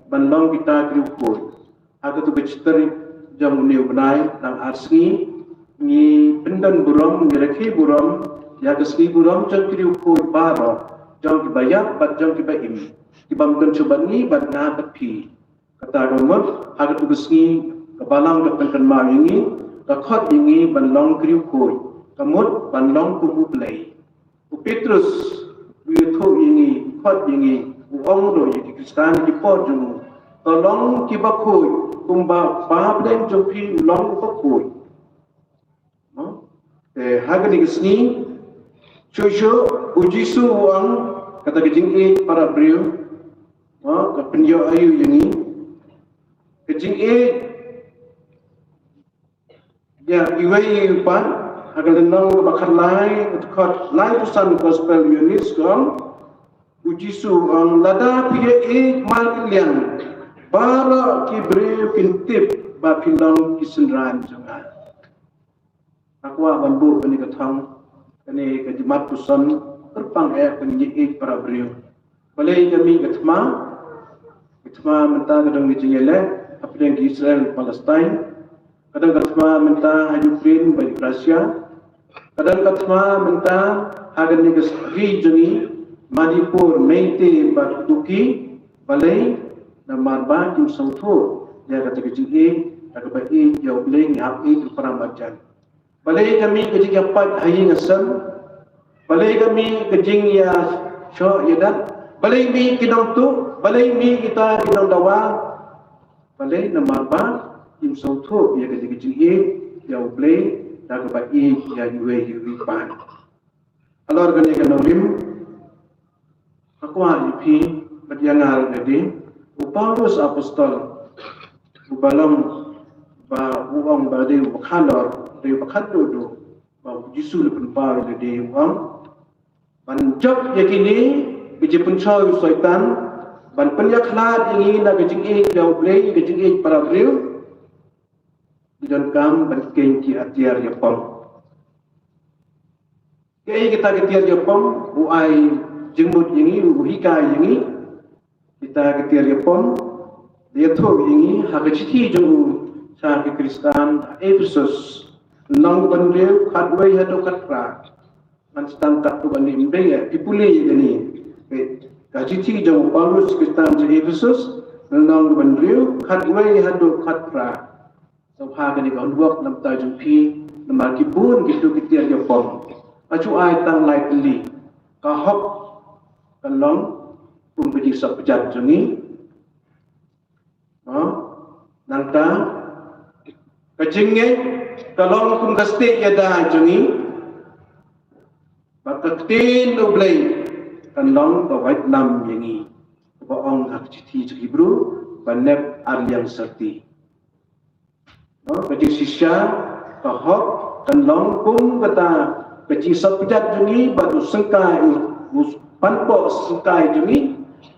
ban long kita ki riewkhuid. Ha katu ka chi tarik jong une u bnai, tang ar sngi, ngi pyndon burom, ngi rakhe burom ïa ka sngi burom jong ki riewkhuid baroh, jong kiba ïap bad jong kiba im, ki bym don shuh bad ngi bad nga bad phi. Kata ka mut, ha katu ka sngi, ka Balang ka pynkynmaw ïa ngi, ka khot ïa ngi ban long ki riewkhuid, ka mut ban long kum U Blei. U Petrus u ïathuh ïa ngi, u khot ïa ngi, u ong ruh ïa ki Khristan ha ki por jong u, to long kiba khuid, kumba Kpa pdeng jong phi u long uba khuid. Mo? Te ha kane ka sngi, shuh shuh U Jisu u ong, kata ka jingïeit para briew, mo, ka pynïoh aïu ïa ngi? Ka jingïeit ïa iwei iwei pat, ha ka lynnong kaba khatlai, ka dkhot laiphew san Gospel Ïoannis ka ong, U Jisu u ong, lada phi ïeit markylliang, baroh ki briew kin tip ba phi long ki synran jong nga. Nga kwah ban buh kane ka thong, kane ka jingmut puson, kyrpang eh kane ka jingïeit para briew. Balei ka mih ka thma, ka thma mynta ka don ka jingïaleh hapdeng Israel Palestine. Ka don ka thma mynta ha Ukraine bad Russia. Ka don ka thma mynta ha kane ka ri jong ngi, Manipur, Meitei bad Kuki. Balei? Namar ba kim sngewthuh ïa kata ka jingïeit, kata kaba ïeit ïa U Blei, ngi hap ïeit ïa u para marjan. Balei ka mih ka jingïapait ha ïing ha sem? Balei ka mih ka jingïashoh ïadat? Balei mih ki nongtuh? Balei mih kita ki nongdawa? Balei? Namar ba kim sngewthuh ïa ka jingïeit ïa U Blei, da kaba ïeit ïa iwei ïa iwei pat. Halor kane ka nongrim, nga kwah ïa phi bad ïa nga ruh lade, u Paulus Apostol, uba long, ba u ong ba dei uba khalor, dei uba khatduh duh, ba U Jisu u la pynpaw ruh lade, u ong, ban jop ïa kine ki jingpynshoi u Soitan, ban pynïakhlad ïa ngi na ka jingïeit ïa U Blei, ka jingïeit para briew, ngi donkam ban kheiñ ki atiar ïapom. Kaei kita ki tiar ïapom? U ai jingmut ïa ngi, u hikai ïa ngi. Kita ki tiar ïapom, da ïathuh ïa ngi ha ka shithi jong u sha ki Khristan ha Ephesus, lynnong ba hynriew, khatwei haduh khatphra. Ngan sdang katto katne, ym dei eh, phi pule ïa kane. Ka shithi jong u Paulus Khristan sha Ephesus, lynnong ba hynriew, khatwei haduh khatphra. Sngewbha kane ka homework na bynta jong phi, namar ki bun kito ki tiar ïapom. Nga shu ai tang lai tylli. Ka hok kan long kum ka jingsop kjat jong ngi. Ha? Nangta ka jingngeit ka long kum ka stieh ïada jong ngi. Bad ka ktien U Blei kan long ka waitlam ïa ngi. Kaba ong ha ka shithi sha ki Hebru, ba nep ar liang syrti. No, ka jingshisha, ka hok, kan long kum kata ka jingsop kjat jong ngi, bad u syngkai, u, u panpoh syngkai jong ngi,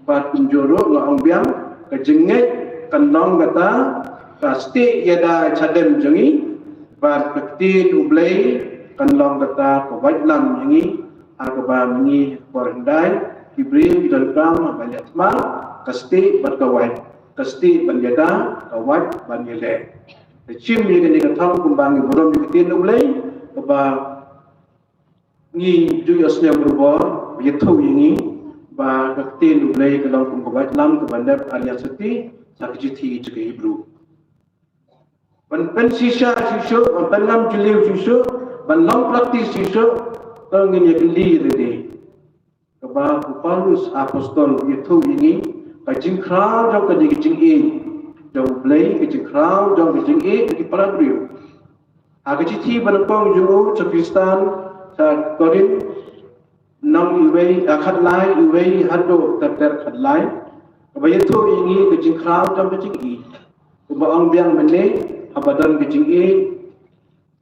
bad kumjuh ruh nga ong biang, ka jingngeit kan long kata ka stieh ïada shadem jong ngi, bad ka ktien U Blei kan long kata ka waitlam jong ngi, ha kaba ngi por hyndai, ki briew ki donkam ha ka leh thma, ka stieh bad ka wait. Ka stieh ban ïada, ka wait ban ïaleh. Te shim ïa kane ka thong kumba ngi burom ïa ka ktien U Blei, kaba ngi ju ïohsngew barabor, ba ïathuh ïa ngi, ba ka ktien U Blei ka long kum ka waitlam kaba nep ar liang syrti, sha ka shithi sha ki Hebru. Ban pynshisha shuh shuh, ban pynngam jylliew shuh shuh, ban long practice shuh shuh, to ngin ïa kylli ïa lade. Kaba u Paulus Apostol u ïathuh ïa ngi, ka jingkhraw jong kane ka jingïeit jong U Blei, ka jingkhraw jong ka jingïeit jong ki para briew. Ha ka shithi ba nyngkong jong u sha Khristan, sha Korinth, lynnong iwei, ah, khatlai, iwei haduh ter ter khatlai. Kaba ïathuh ïa ngi ka jingkhraw jong ka jingïeit. Kumba ong biang mynne, haba don ka jingïeit,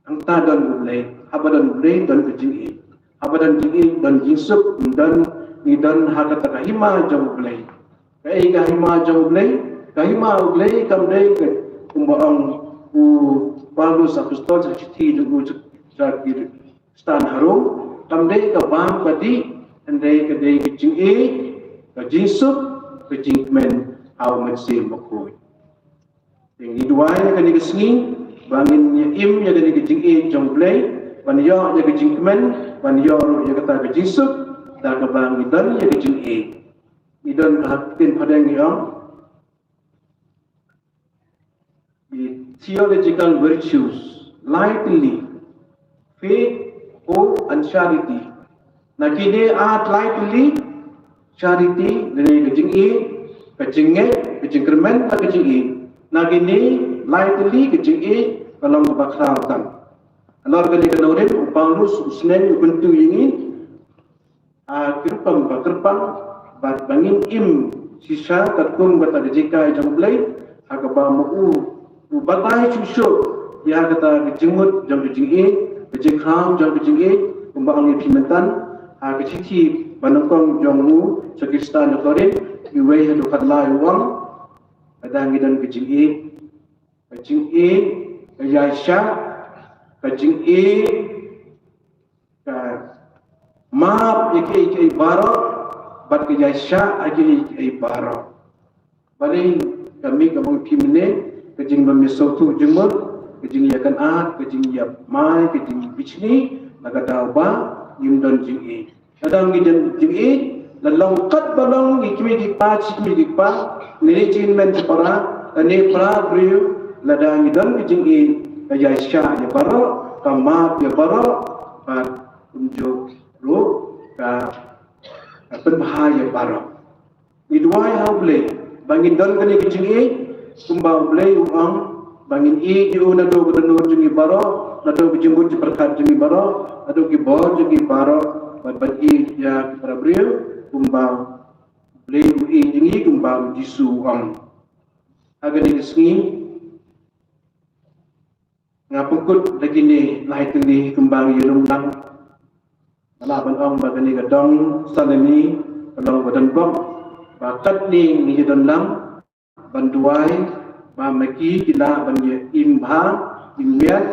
Hangta don U Blei, haba don U Blei don ka jingïeit. Haba don jingïeit don jingsuk, don ngi don ha kata ka hima jong U Blei. Kaei ka hima jong U Blei? Ka hima U Blei kam dei ka kumba ong u Paulus apostol sha shithi jong u sha ki Khristan ha Rom, kam dei ka bam ka dih, hynrei ka dei ka jingïeit, ka jingsuk, ka jingkmen ha U Mynsiem Bakhuid. Te ngi duwai ïa kane ka sngi ba ngin ïa im ïa kane ka jingïeit jong U Blei, ban ïoh ïa ka jingkmen, ban ïoh ruh ïa kata ka jingsuk da kaba ngi don ïa ka jingïeit. Ngi don ha ka ktien phareng ngi ong the theological virtues: lightly, faith, hope and charity. Na kine ar lightly, charity lane ka jingïeit, ka jingngeit, ka jingkyrmen bad ka jingïeit. Na kine lightly, ka jingïeit ka long kaba khraw tam. Halor kane ka nongrim u Paulus u sneng u kyntu ïa ngi ha ki rukom ba kyrpang bad ba ngin im shisha katkum kata ka jinghikai jong U Blei ha kaba ma u u batai shuh shuh ïa kata ka jingmut jong ka jingïeit, ka jingkhraw jong ka jingïeit, kumba ong ïa phi mynta ha ka shithi ba nyngkong jong u sha ki Khristan na Korinth, uwei haduh khatlai u ong, lada ngi don ka jingïeit, ka jingïeit ka ïaishah, ka jingïeit ka map ïa kiei kiei baroh bad ka ïaishah ïa kiei kiei baroh. Balei ka mih ka bang phi mynne, ka jingba me sawtu jingmut, ka jingïakynad, ka jingïamai, ka jingbishni, na ka daw ba ngim don jingïeit. Lada ngi don jingïeit, la long kat ba long ngi kmie ki kpa, shi kmie ki kpa, ngi ne jingmen shipara, lane para briew, lada ngi don ka jingïeit, ka ïaishah ïa baroh, ka map ïa baroh, bad kumjuh ruh ka, ka pynbha ïa baroh. Ngi duwai ha U Blei ba ngin don kane ka jingïeit kumba U Blei u ong, ba ngin ïeit ïa u naduh ka dohnud jong ngi baroh, naduh ka jingmut jingpyrkhat jong ngi baroh, naduh ki bor jong ngi baroh, bad ban ïeit ïa ki para briew kumba U Blei u ïeit ïa ngi, kumba U Jisu u ong. Ha kane ka sngi nga pynkut da kine lai tylli kumba ngi ïalum lang. Nga lah ban ong ba kane ka dong Salani ka long ba don bok, ba katne ngi ïadon lang ban duwai ba ma ki ki lah ban ïa im bha, im miat,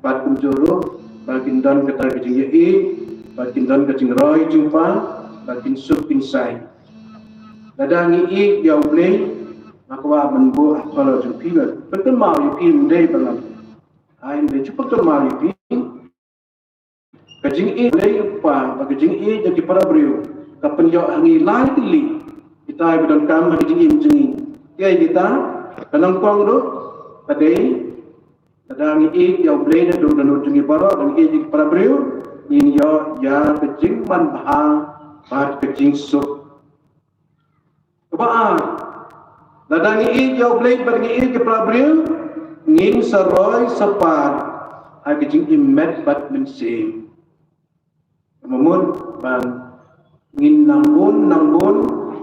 bad kumjuh ruh ba kin don kata ka jingïeit, ba kin don ka jingroi jingpang, ba kin suk kin sai. Lada ngi ïeit ïa U Blei, nga kwah ban buh ha khlawar jong phi, ba pynkynmaw ïa phi, ym dei ba ngam ai, ym dei, shu pynkynmaw ïa phi. Ka jingïeit U Blei U Kpa bad ka jingïeit ïa ki para briew ka pynïoh ha ngi lai tylli kita kiba donkam ha ka jingim jong ngi. Kiei kita? Ka nyngkong ruh ka dei, lada ngi ïeit ïa U Blei naduh ka dohnud jong ngi baroh, lada ngi ïeit ïa ki para briew, ngin ïoh ïa ka jingmanbha bad ka jingsuk. Kaba ar, lada ngi ïeit ïa U Blei bad ngi ïeit ïa ki para briew, ngin sa roi sa par ha ka jingim met bad mynsiem. Kaba mut ba ngin nang bun nang bun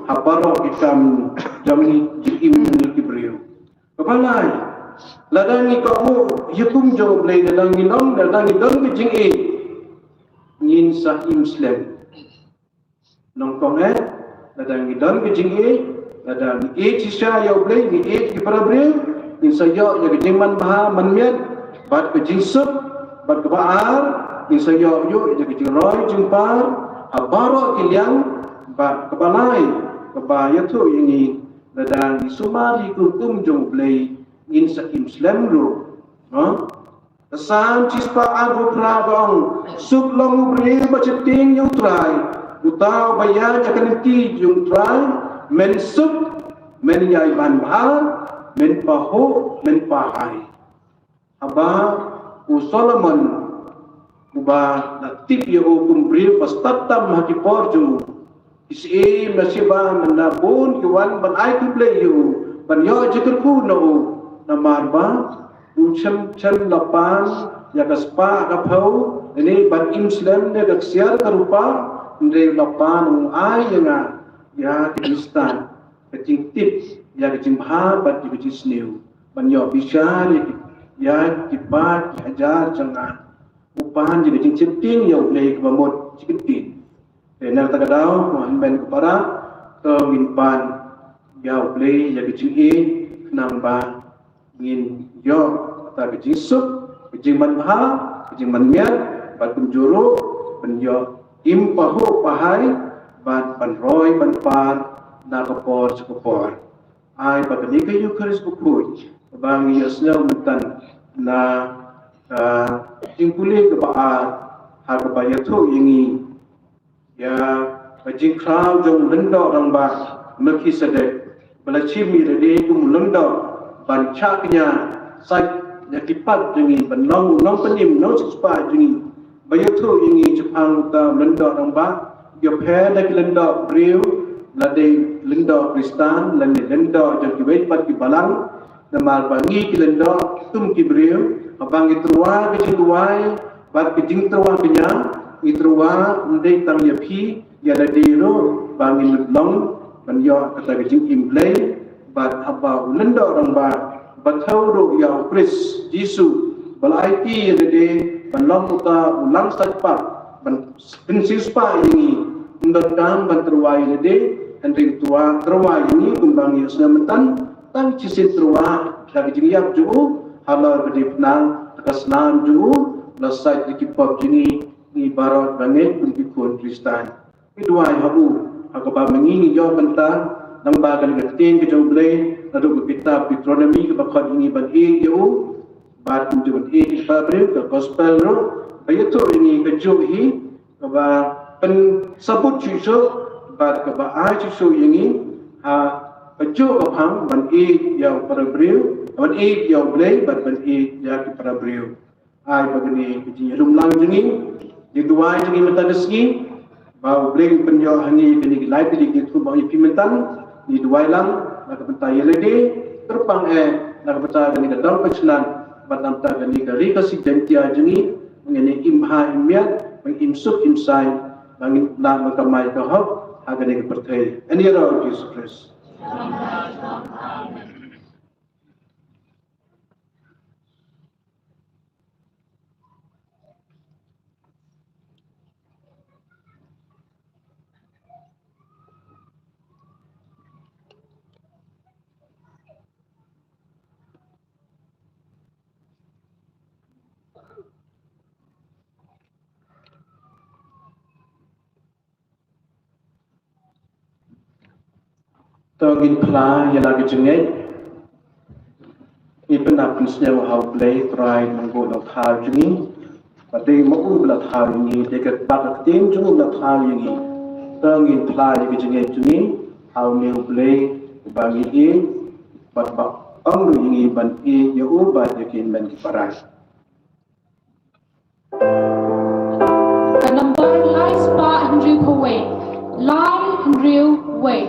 ha baroh ki kam jong ngi, jingim jong ngi ki briew. Kaba lai, lada ngi kohnguh ïa ka hukum jong U Blei, lada ngi long, lada ngi don ka jingïeit, ngin sa im slem. Nyngkong eh, lada ngi don ka jingïeit, lada ngi ïeit shisha ïa U Blei, ngi ïeit ki para briew, ngin sa ïoh ïa ka jingmanbha manmiat bad ka jingsuk, bad kaba ar, ngin sa ïoh ïa ka jingroi jingpar ha baroh ki liang, bad kaba lai, kaba ïathuh ïa ngi, lada ngi sumar ïa ka hukum jong U Blei, ngin sa im slem ruh. Ha? Ka Salm shispah arphew phra ka ong, suk long u briew ba sheptieng ïa U Trai, uta uba ïaid ha ka lynti jong U Trai, men suk, men ïai ban bha, men pahuh, men pahai. Haba u Solomon uba la tip ïa u kum briew ba stad tam ha ki por jong u, ki syiem na Sheba mynta bun ki wan ban ai khublei ïa u, ban ïoh jingkyrkhu na u, namar ba u shem shem la pan ïa ka spah ka phew, ne ban im slem ne ka ksiar ka rupa, hynrei la pan u ai ïa nga ïa ka jingstad, ka jingtip ïa ka jingbha bad ïa ka jingsniew, ban ïoh bishar ïa ki, ïa ki ba ki hajar jong nga. U pan ïa ka jingsheptieng ïa U Blei kaba mut shi kyntien. Te na kata ka daw, ko hynmen ko para, to ngin pan ïa U Blei ïa ka jingïeit, khnang ba ngin ïoh kata ka jingsuk, ka jingmanbha, ka jingmanmiat, bad kumjuh ruh ban ïoh im pahuh pahai, bad ban roi ban par na ka por sha ka por. Ai ba kane ka Eukharist bakhuid ba ngi ïohsngew mynta na ka jingpule kaba ar, ha kaba ïathuh ïa ngi ïa ka jingkhraw jong u lyngdoh rangbah Melkisedek, ba la shim ïa lade kum u lyngdoh ban shah kñia sait ïa ki pap jong ngi, ban long u nongpynim nongsiewspah jong ngi, ba ïathuh ïa ngi shaphang uta u lyngdoh rangbah, ïapher da ki lyngdoh briew, lane lyngdoh Khristan, lane lyngdoh jong kiwei pat ki balang, namar ba ngi ki lyngdoh kum ki briew, haba ngi tyrwa ka jingduwai bad ka jingtyrwa kñia, ngi tyrwa ym dei tang ïa phi, ïa lade ruh, ba ngin long ban ïoh kata ka jingim Blei, bad haba u lyngdoh rangbah ba thew ruh ïa U Khrist Jisu ba la aiti ïa lade ban long uta u langsait pap, ban pynsiewspah ïa ngi, ym donkam ban tyrwa ïa lade, hynrei tyrwa, tyrwa ïa ngi kumba ngi ïohsngew mynta, tang shisien tyrwa da ka jingïap jong u, halor ka diengphna, da ka snam jong u la sait ïa ki pap jong ngi, ngi baroh ba ngeit kum ki khun Khristan. Ngi duwai ha u, ha kaba ma ngi ngi ïoh bynta lyngba kane ka ktien ka jong U Blei, naduh ka kitab Deuteronomi kaba khot ïa ngi ban ïeit ïa u, bad kumjuh ban ïeit ïa ki para briew, ka gospel ruh ba ïathuh ïa ngi kajuh hi, kaba pynsabut shuh shuh bad kaba ai shuh shuh ïa ngi ha kajuh ka phang ban ïeit ïa u para briew, ban ïeit ïa U Blei bad ban ïeit ïa ki para briew. Ai ba kane ka jingïalum lang jong ngi, jingduwai jong ngi mynta ka sngi, ba U Blei un pynïoh ha ngi kane ka lai tylli ka jingïathuhlypa ïa phi mynta. Ngi duwai lang na ka bynta ïa lade, kyrpang eh na ka bynta kane ka dong ka shnat, bad na ka bynta kane ka ri Khasi Jaiñtia jong ngi, ba ngin im bha im miat, ba ngin im suk im saiñ, ba ngin lah ban kamai ka hok ha kane ka pyrthei. Ïa u Jisu Khrist. To ngin phla ïa la ka jingngeit. Ngin pynap pynsngew ha U Blei Trai Nongbuh Nongthaw jong ngi. Ba dei ma u ba la thaw ïa ngi, dei katba ka ktien jong u ba la thaw ïa ngi. To ngin phla ïa ka jingngeit jong ngi ha une U Blei uba ngi ïeit, bad ba ong ruh ïa ngi ban ïeit ïa u bad ïa ki hynmen ki para. Ka number lai spah hynriew phew wei. Lai hynriew wei.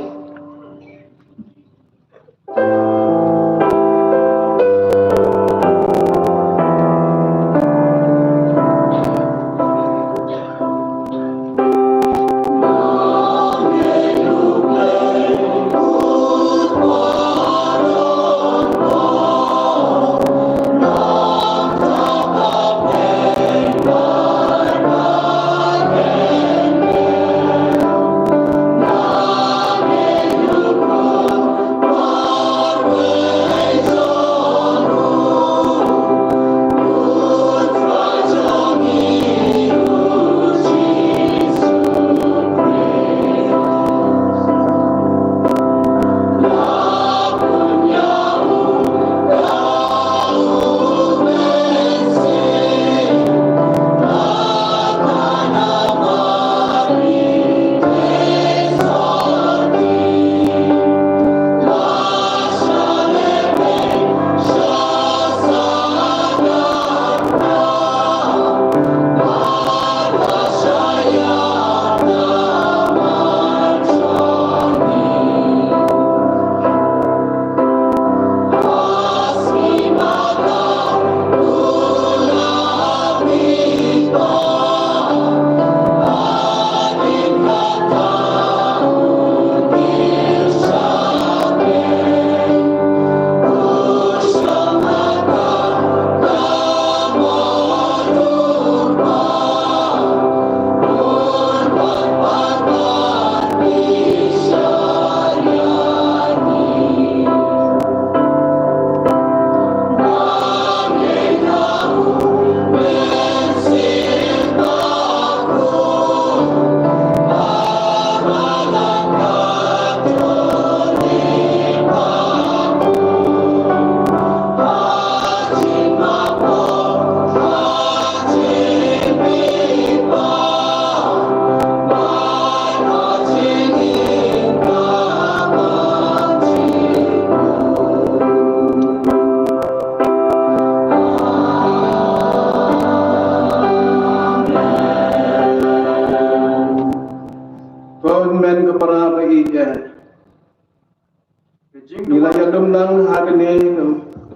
Ngi la ïalum lang ha kane ka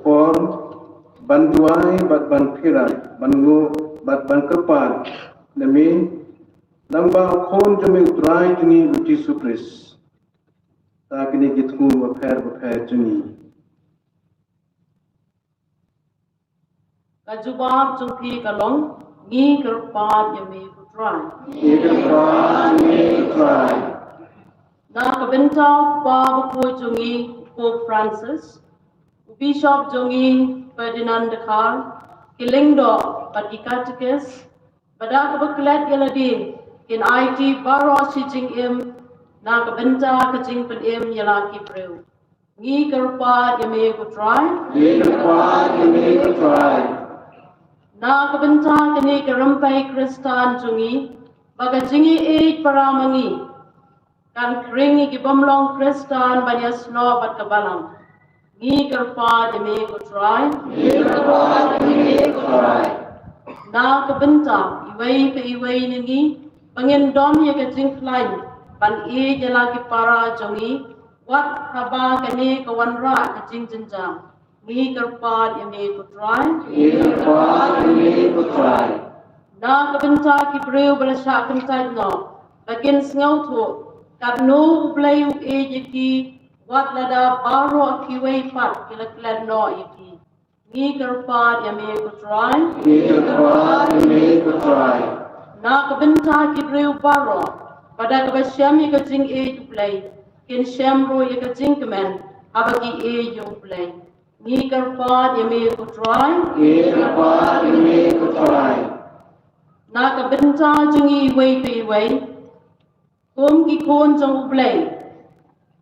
por ban duwai bad ban pyrshah ban nguh bad ban kyrpad na me lyngba u Khun jong me u Trai jong ngi u Jisu Khrist. Da kine ki thmu bapher bapher jong ngi. Ka jubab jong phi ka long, ngi kyrpad ïa me ko Trai. Ngi kyrpad ïa me ko Trai. Na ka bynta u Kpa bakhuid jong ngi u Pope Francis, u Bishop jong ngi Ferdinand Dkhar, ki lyngdoh bad ki katekis, ba da kaba klet ïa lade kin aiti baroh shi jingim na ka bynta ka jingpynim ïa la ki briew. Ngi kyrpad ïa me ko Trai. Ngi kyrpad ïa me ko Trai. Na ka bynta kane ka rympei Khristan jong ngi, ba ka jingïeit para ma ngi kan khring ïa ki bym long Khristan ban ïasnoh bad ka Balang. Ngi kyrpad ïa me ko Trai. Ngi kyrpad ïa me ko Trai. Na ka bynta iwei pa iwei na ngi, ba ngin don ïa ka jingkhlaiñ ban ïeit ïa la ki para jong ngi, wat haba kane ka wanrah ka jingjynjar. Ngi kyrpad ïa me ko Trai. Ngi kyrpad ïa me ko Trai. Na ka bynta ki briew ba la shah kyntait noh, ba kin sngewthuh katno U Blei u ïeit ïa ki, wat lada baroh kiwei pat ki la klet noh ïa ki. Ngi kyrpad ïa me ko Trai. Ngi kyrpad ïa me ko Trai. Na ka bynta ki briew baroh, ba da kaba shem ïa ka jingïeit U Blei, kin shem ruh ïa ka jingkmen haba ki ïeit ïa U Blei. Ngi kyrpad ïa me ko Trai. Ngi kyrpad ïa me ko Trai. Na ka bynta jong ngi iwei pa iwei, kum ki khun jong U Blei,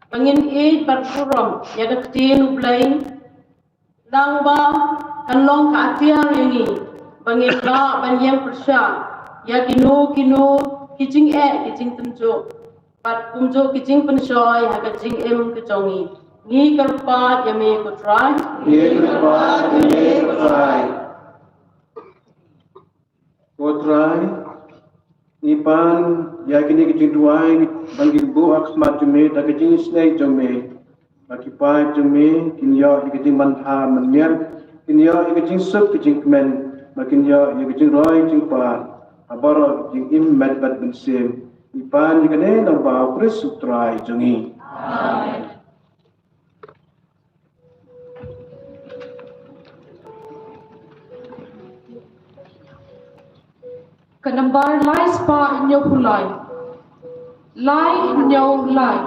ba ngin ïeit bad burom ïa ka ktien U Blei, nangba kan long ka atiar ïa ngi ba ngin lah ban ïeng pyrshah ïa kino kino ki jingeh, ki jingtynjuh bad kumjuh ki jingpynshoi ha ka jingim ka jong ngi. Ngi kyrpad ïa me ko Trai. Ngi kyrpad ïa me ko Trai. Ko Trai, ngi pan ïa kine ki jingduwai ban kin buh ha khmat jong me da ka jingisynei jong me, ba ki paid jong me kin ïoh ïa ka jingmanthei mynmiet, kin ïoh ïa ka jingsuk ka jingkmen, ba kin ïoh ïa ka jingroi jingpar ha baroh ka jingim met bad mynsiem. Ngi pan ïa kane lyngba U Khrist U Trai jong ngi. Amen. Ka nambar lai spah hynñiew phew lai. Lai hynñiew lai.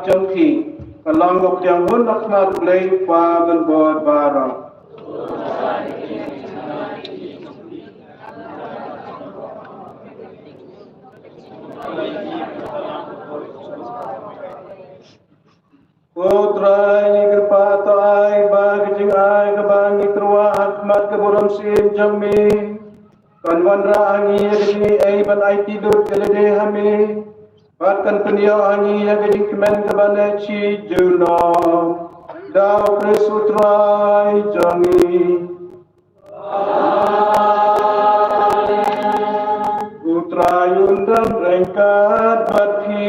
jong phi ka long ka pdiang hun ha khmat U Blei Kpa ban bor baroh. Ko Trai, ngi kyrpad to ai ba ka jingai kaba ngi tyrwa ha khmat ka burom syiem jong me kan wanrah ha ngi ïa ka jingaiei ban aiti lut ïa lade ha me, bad kan pynïoh ha ngi ïa ka jingkmen kaba neh shi junom. Da U Khrist U Trai jong ngi. U Trai un don ryngkat bad phi.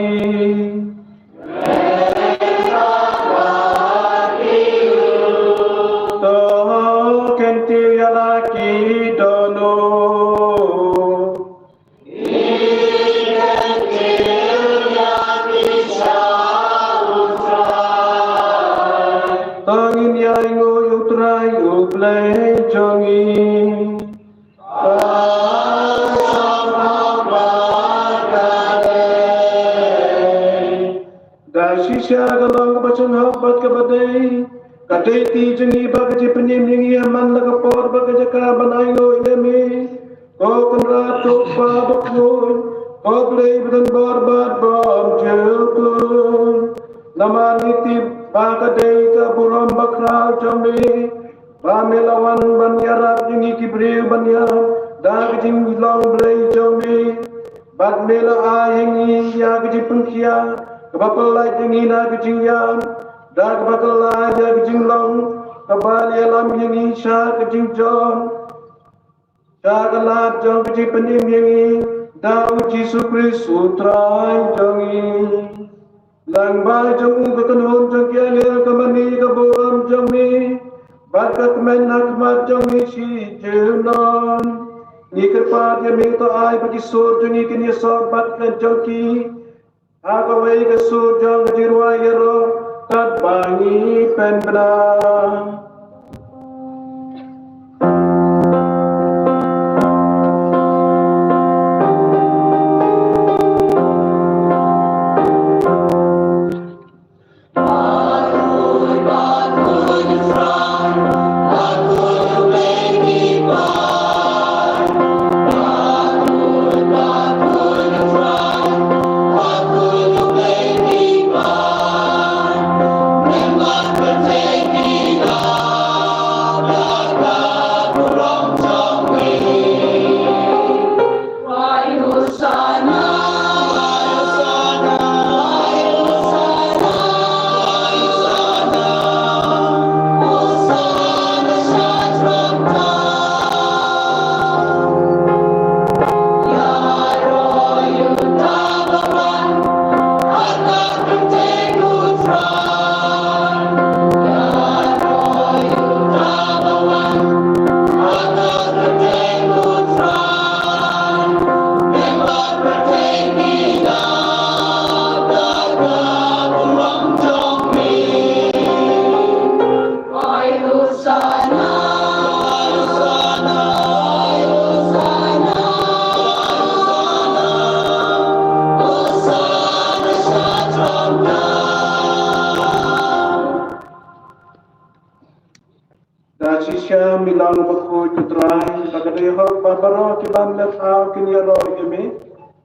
To kyntiew ïa la ki dohnud. To ngin ïainguh ïa U Trai U Blei jong ngi. Da shisha ka long kaba sngewbha bad kaba dei, ka dei ka jingim bad ka jingpynim ïa ngi ha man la ka por bad ka jaka ban ainguh ïa me. Ko Kynrad, ko Kpa bakhuid, ko Blei ba don bor bad bymjukut. Namar ngi tip ba ka dei ka burom bakhraw jong me ba me la wan ban ïarap ïa ngi ki briew ban ïa da ka jinglong Blei jong me. Bad me la ai ïa ngi ïa ka jingpynkhiah kaba pyllait ïa ngi na ka jingïap, da kaba kylla ïa ka jinglong kaba ïalam ïa ngi sha ka jingjop, sha ka lad jong ka jingpynim ïa ngi da U Jisu Khrist U Trai jong ngi. Lyngba jong u ka kynhun jong ki angel ka mane ka burom jong me bad ka kmen ha khmat jong me shi junom. Ngi kyrpad ïa me to ai ba ki sur jong ngi kin ïasoh bad ka jong ki ha kawei ka sur jong ka jingrwai ïaroh katba ngi pynbna. Da shisha me long bakhuid, ko Trai, ba ka dei hok ba baroh ki bym leh thaw kin ïaroh ïa me.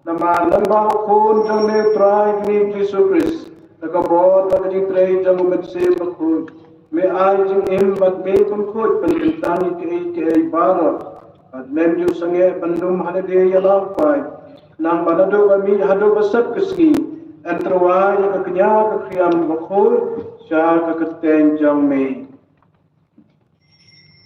Namar lyngba u Khun jong me, U Trai jong ngi Jisu Khrist, da ka bor bad ka jingtrei jong u Mynsiem Bakhuid, me ai jingim bad me pynkhuid pynkyntang ïa kiei kiei baroh. Bad mem ju sangeh ban lum ha lade ïa la u paid, nang ba naduh ba mih haduh ba sep ka sngi, yn tyrwa ïa ka kñia ka khriam bakhuid sha ka kyrteng jong me.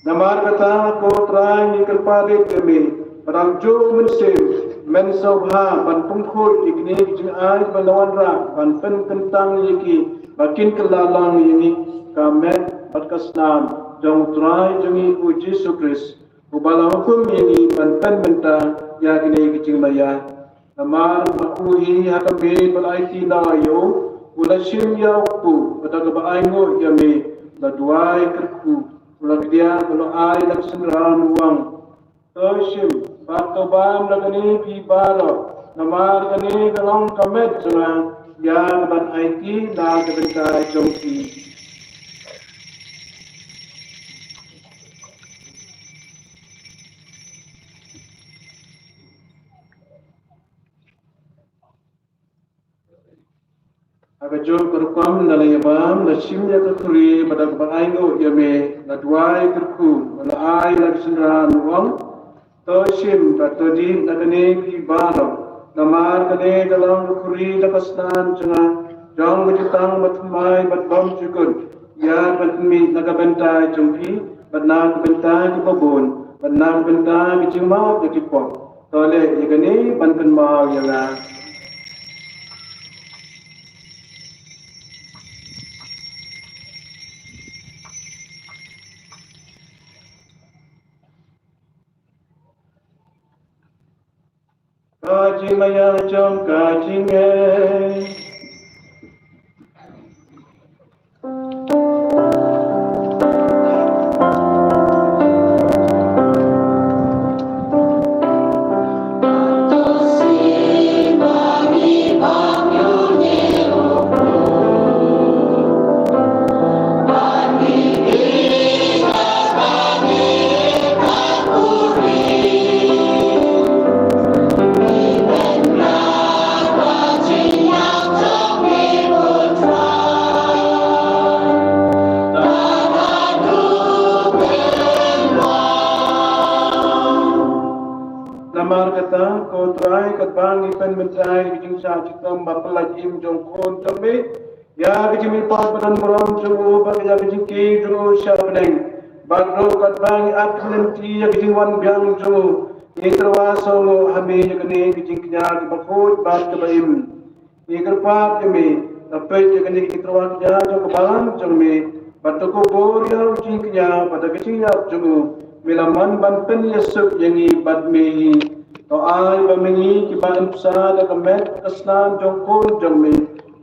Namar kata, ko Trai, ngi kyrpad ïa me, ba dang juh u Mynsiem, men sngewbha ban pynkhuid ïa kine ki jingai ba la wanrah ban pynkyntang ïa ki, ba kin kylla long ïa ngi ka met bad ka snam jong U Trai jong ngi U Jisu Khrist, uba la hukum ïa ngi ban pynmynta ïa kine ki jingmaya. Namar ba u hi ha ka miet ba la aiti noh ïa u, u la shim ïa u kpu, bad da kaba ainguh ïa me, u la duwai kyrkhu, u la kdiah, u la ai la ka synran, u ong: To shim bad to bam da kane phi baroh, namar kane ka long ka met jong nga, ïa ka ban aiti na ka bynta jong ki. Ha kajuh ka rukom da la ïa bam, la shim ïa ka khuri, bad da kaba ainguh ïa me, la duwai kyrkhu, bad la ai ïa la ka synran, u ong: To shim bad to dih na kane ki baroh, namar kane ka long ka khuri da ka snan jong nga, jong ka jutang bathymmai bad bymjukut, ïa ban pynmih na ka bynta jong phi, bad na ka bynta kiba bun, bad na ka bynta ka jingmap ïa ki pop. To leh ïa kane ban kynmaw ïa nga. Ka jingmaïa jong ka jingngeit. Namar kata, ko Trai, katba ngi pynmynta ïa ka jingshah shitom ba pyllait im jong u Khun jong me, ïa ka jingmihpat ba don burom jong u, bad ïa ka jingkiew jong u sha bneng, bad ruh katba ngi ap lynti ïa ka jingwan biang jong u, ngi tyrwa sngewnguh ha me ïa kane ka jingkñia kaba khuid bad kaba im. Ngi kyrpad ïa me, da peit ïa kane ka jingtyrwa kñia jong ka balang jong me, bad da ka bor ïa u jingkñia, bad da ka jingïap jong u, me la mon ban pynïasuk ïa ngi bad me hi. To ai ba ma ngi kiba yn bsa da ka met ka snan jong u Khun jong me,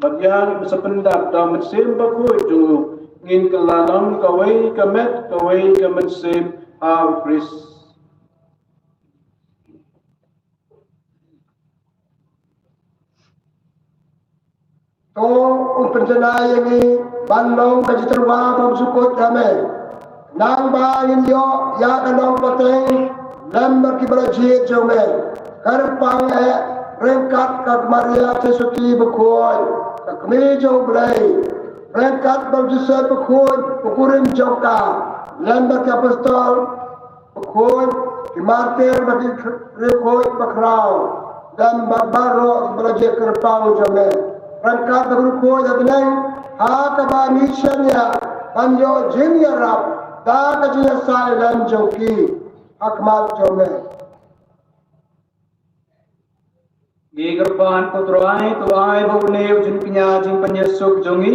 bad ïa ngi ba sa pyndap da u Mynsiem Bakhuid jong u, ngin kylla long kawei ka met kawei ka mynsiem ha u Khrist. To un pynjanai ïa ngi ban long ka jingtyrwa bymjukut ïa me, nangba ngin ïoh ïa ka nongpateng lem bad kiba la jied jong me, kyrpang eh ryngkat ka Maria Theisotti bakhuid, ka Kmie jong U Blei, ryngkat bad u Joseph bakhuid, u kurim jong ka, lem bad ki apostol bakhuid, ki martir bad ki riewkhuid bakhraw, lem bad baroh kiba la jied kyrpang jong me, ryngkat bad ki riewkhuid ha bneng, ha kaba ngi shaniah ban ïoh jingïarap da ka jingïasaid lem jong ki ha khmat jong me. Ngi kyrpad, ko Trai, to ai ba une u jingkñia jingpynïasuk jong ngi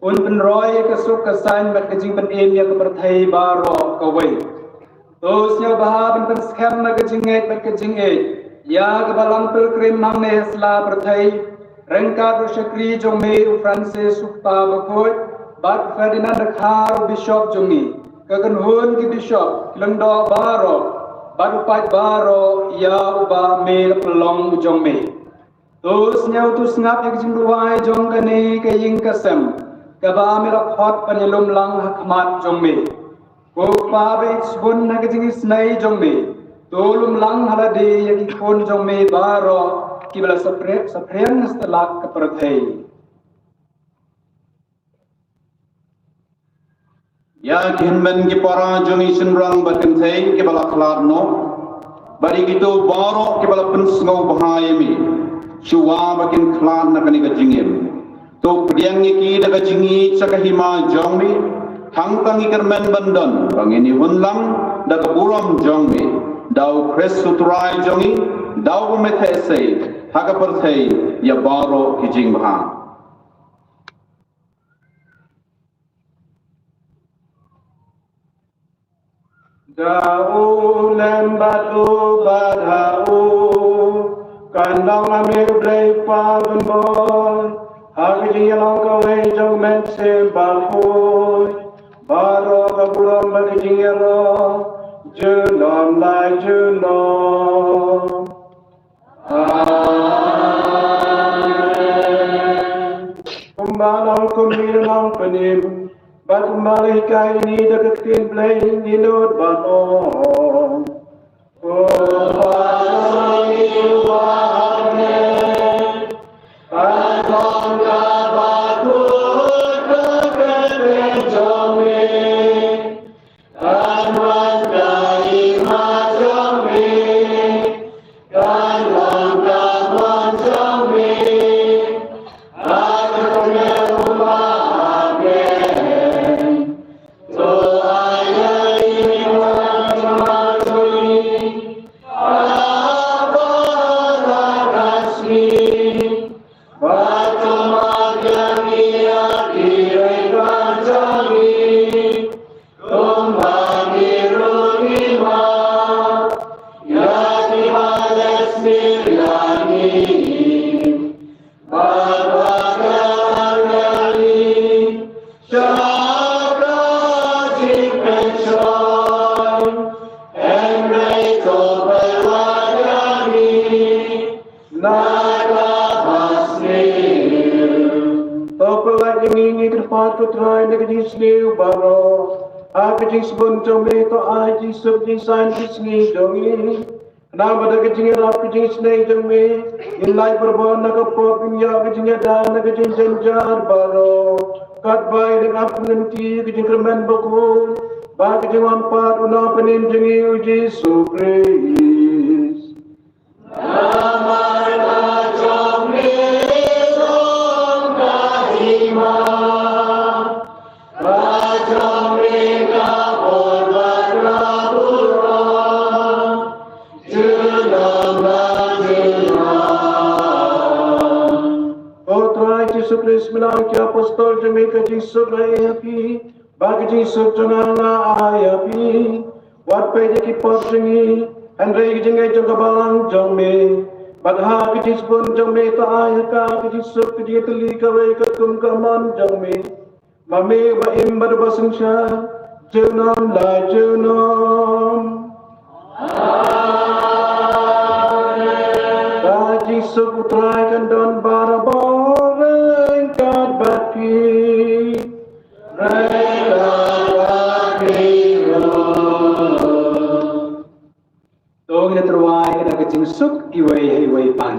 un pynroi ïa ka suk ka saiñ bad ka jingpynim ïa ka pyrthei baroh kawei. To sngewbha ban pynskhem ïa ka jingngeit bad ka jingïeit ïa kaba lang pilgrim hangne ha sla pyrthei, ryngkat u shakri jong me u Francis u Kpa bakhuid, bad u Ferdinand Dkhar u Bishop jong ngi, ka kynhun ki Bishop, ki lyngdoh baroh, bad u paid baroh ïa uba me la pynlong u jong me. To sngew to sngap ïa ka jingduwai jong kane ka ïing ka sem, kaba me la khot ban ïalum lang ha khmat jong me. Ko Kpa ba ïeit shibun, ha ka jingisynei jong me, to lum lang ha lade ïa ki khun jong me baroh kiba la saphriang, saphriang na stalak ka pyrthei. Ïa ki hynmen ki para jong ngi shynrang bad kynthei kiba la khlad noh, bad ïa kito baroh kiba la pynsngewbha ïa me, shuwa ba kin khlad na kane ka jingim, to pdiang ïa ki da ka jingïeit sha ka hima jong me, hangta ngi kyrmen ban don ba ngin ïa hun lang da ka burom jong me, da u Khrist u Trai jong ngi, da uba me theh sei ha ka pyrthei ïa baroh ki jingbha. Da u lem bad u bad ha u, kan long ha me U Blei Kpa ban bor, ha ka jingïalong kawei jong u Mynsiem Bakhuid, baroh ka burom bad ka jingïaroh junom la junom. Amen. kumba long kumne u Nongpynim, bad kumba la hikai ïa ngi da ka ktien Blei, ngi nud ban ong: Ko Pa jong ngi uba ha bneng, kan long kaba khuid ka kyrteng jong me, kan wan ka hima jong me, kan long ka mon jong me ha ka bneng kumba ha bneng. To ai ïa ngi u nongkyndong jong ngi ha ka sngi, bad to map ïa ngi ïa ki riewklam jong ngi, kumba ngi ruh ngi map ïa kiba leh sniew ïa ngi. Bad wat ïalam ïa ngi sha ka jingpynshoi, hynrei to pynwad ïa ngi na kaba sniew. To pynwad ïa ngi, ngi kyrpad ko Trai, na ka jingsniew baroh, ha ka jingsbun jong me to ai jingsuk jingsaiñ ka sngi jong ngi. Khnang ba da ka jingïarap ka jingisynei jong me, ngin lait barabor na ka pop, ngin ïoh ka jingïada na ka jingjynjar baroh, katba ngin ap lynti ka jingkyrmen bakhuid bad ka jingwan pat u Nongpynim jong ngi u Jisu Khrist. Namar ka jong me long ka hima, ka jong me ka bor bad ka burom, junom la junom. Ko Trai Jisu Khrist, me la ong ïa ki apostol jong me, ka jingsuk nga ai ha phi, bad ka jingsuk jong nga nga ai ha phi. Wat peit ïa ki pop jong ngi, hynrei ïa ka jingngeit jong ka balang jong me. Bad ha ka jingsbun jong me to ai ha ka ka jingsuk, ka jingïatylli kawei katkum ka mon jong me. Ma me uba im bad uba synshar junom la junom. Amen. Ka jingsuk U Trai kan don barabor ryngkat bad phi. Ryngkat bad phi ruh. To ngin ïa tyrwa ïa ka jingsuk iwei ha iwei pat.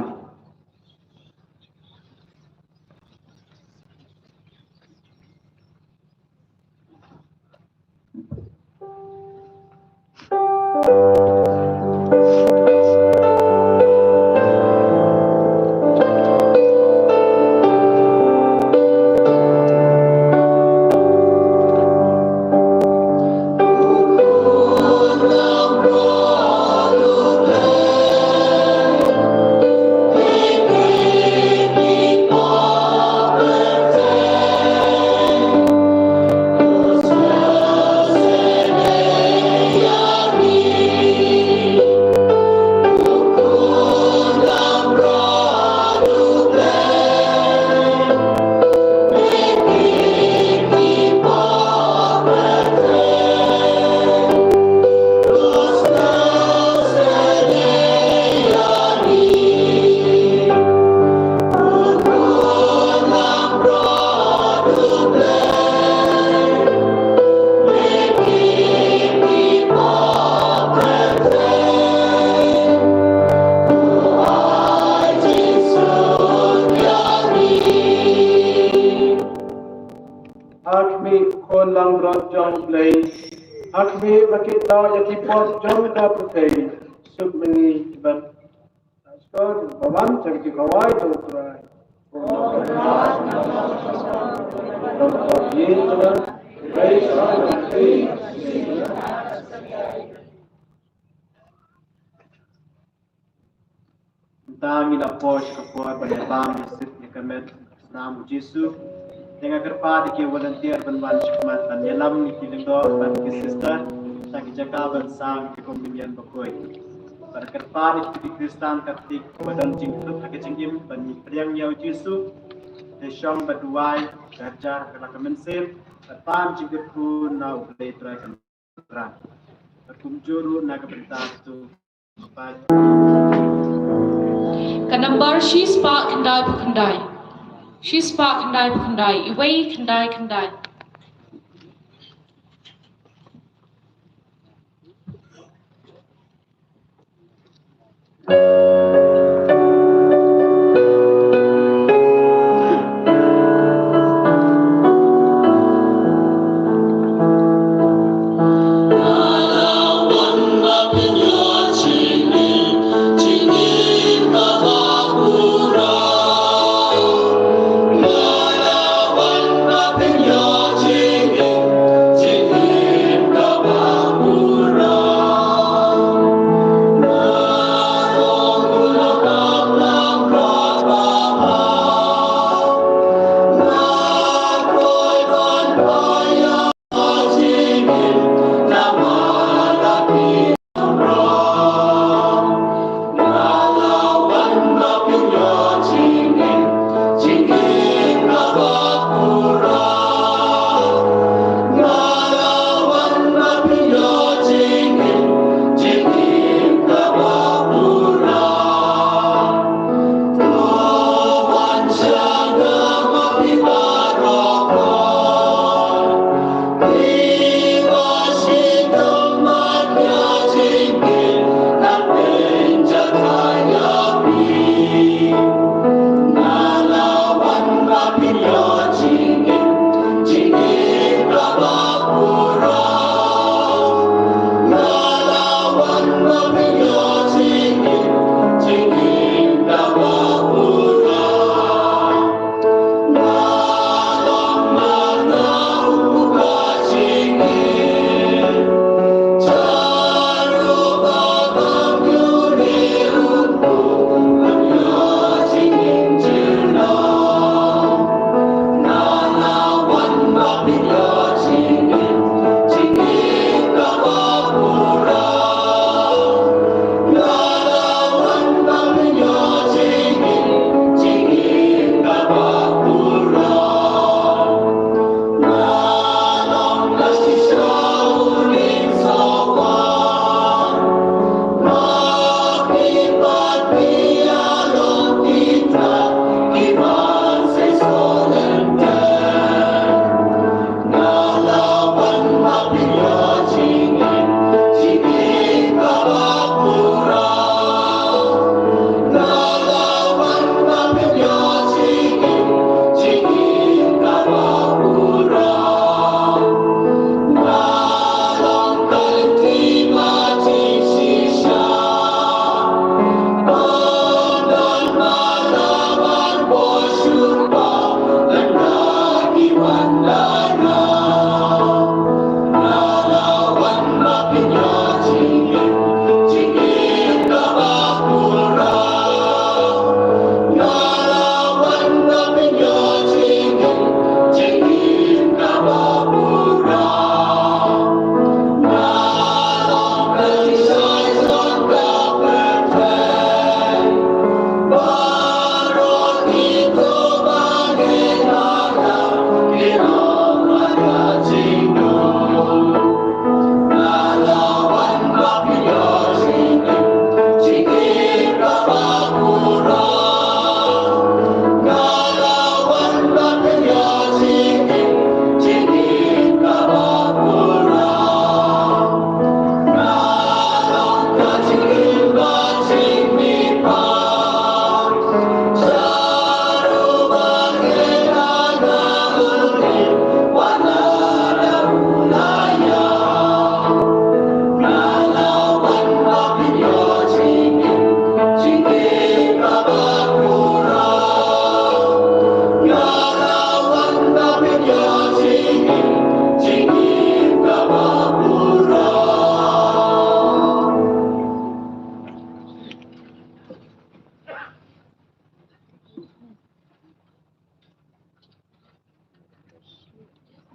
Ha khmih, khun langbrot jong U Blei. Ha khmih, ba ki thaw ïa ki pop jong ka pyrthei. Suk ma ngi bad Pastor, ba wan sha ka jingkhawai jong U Trai. Mynta ngin ïa poi sha ka por ban ïa bam ïa suk ïa ka met snam U Jisu. Te nga kyrpad ïa ki volunteer ban wan sha khmat ban ïalam ïa ki lyngdoh bad ki sister sha ki jaka ban sam ïa ki communion bakhuid. Bad kyrpad ïa ki Khristan Katholik ba don jingthut ha ka jingim ban ïa pdiang ïa U Jisu, te shong bad duwai ka hajar ka la ka mynsiem bad pan jingkyrkhu na U Blei Trai. Ka nambar shispah khyndai phew khyndai. Shispah khyndai phew khyndai, iwei khyndai khyndai.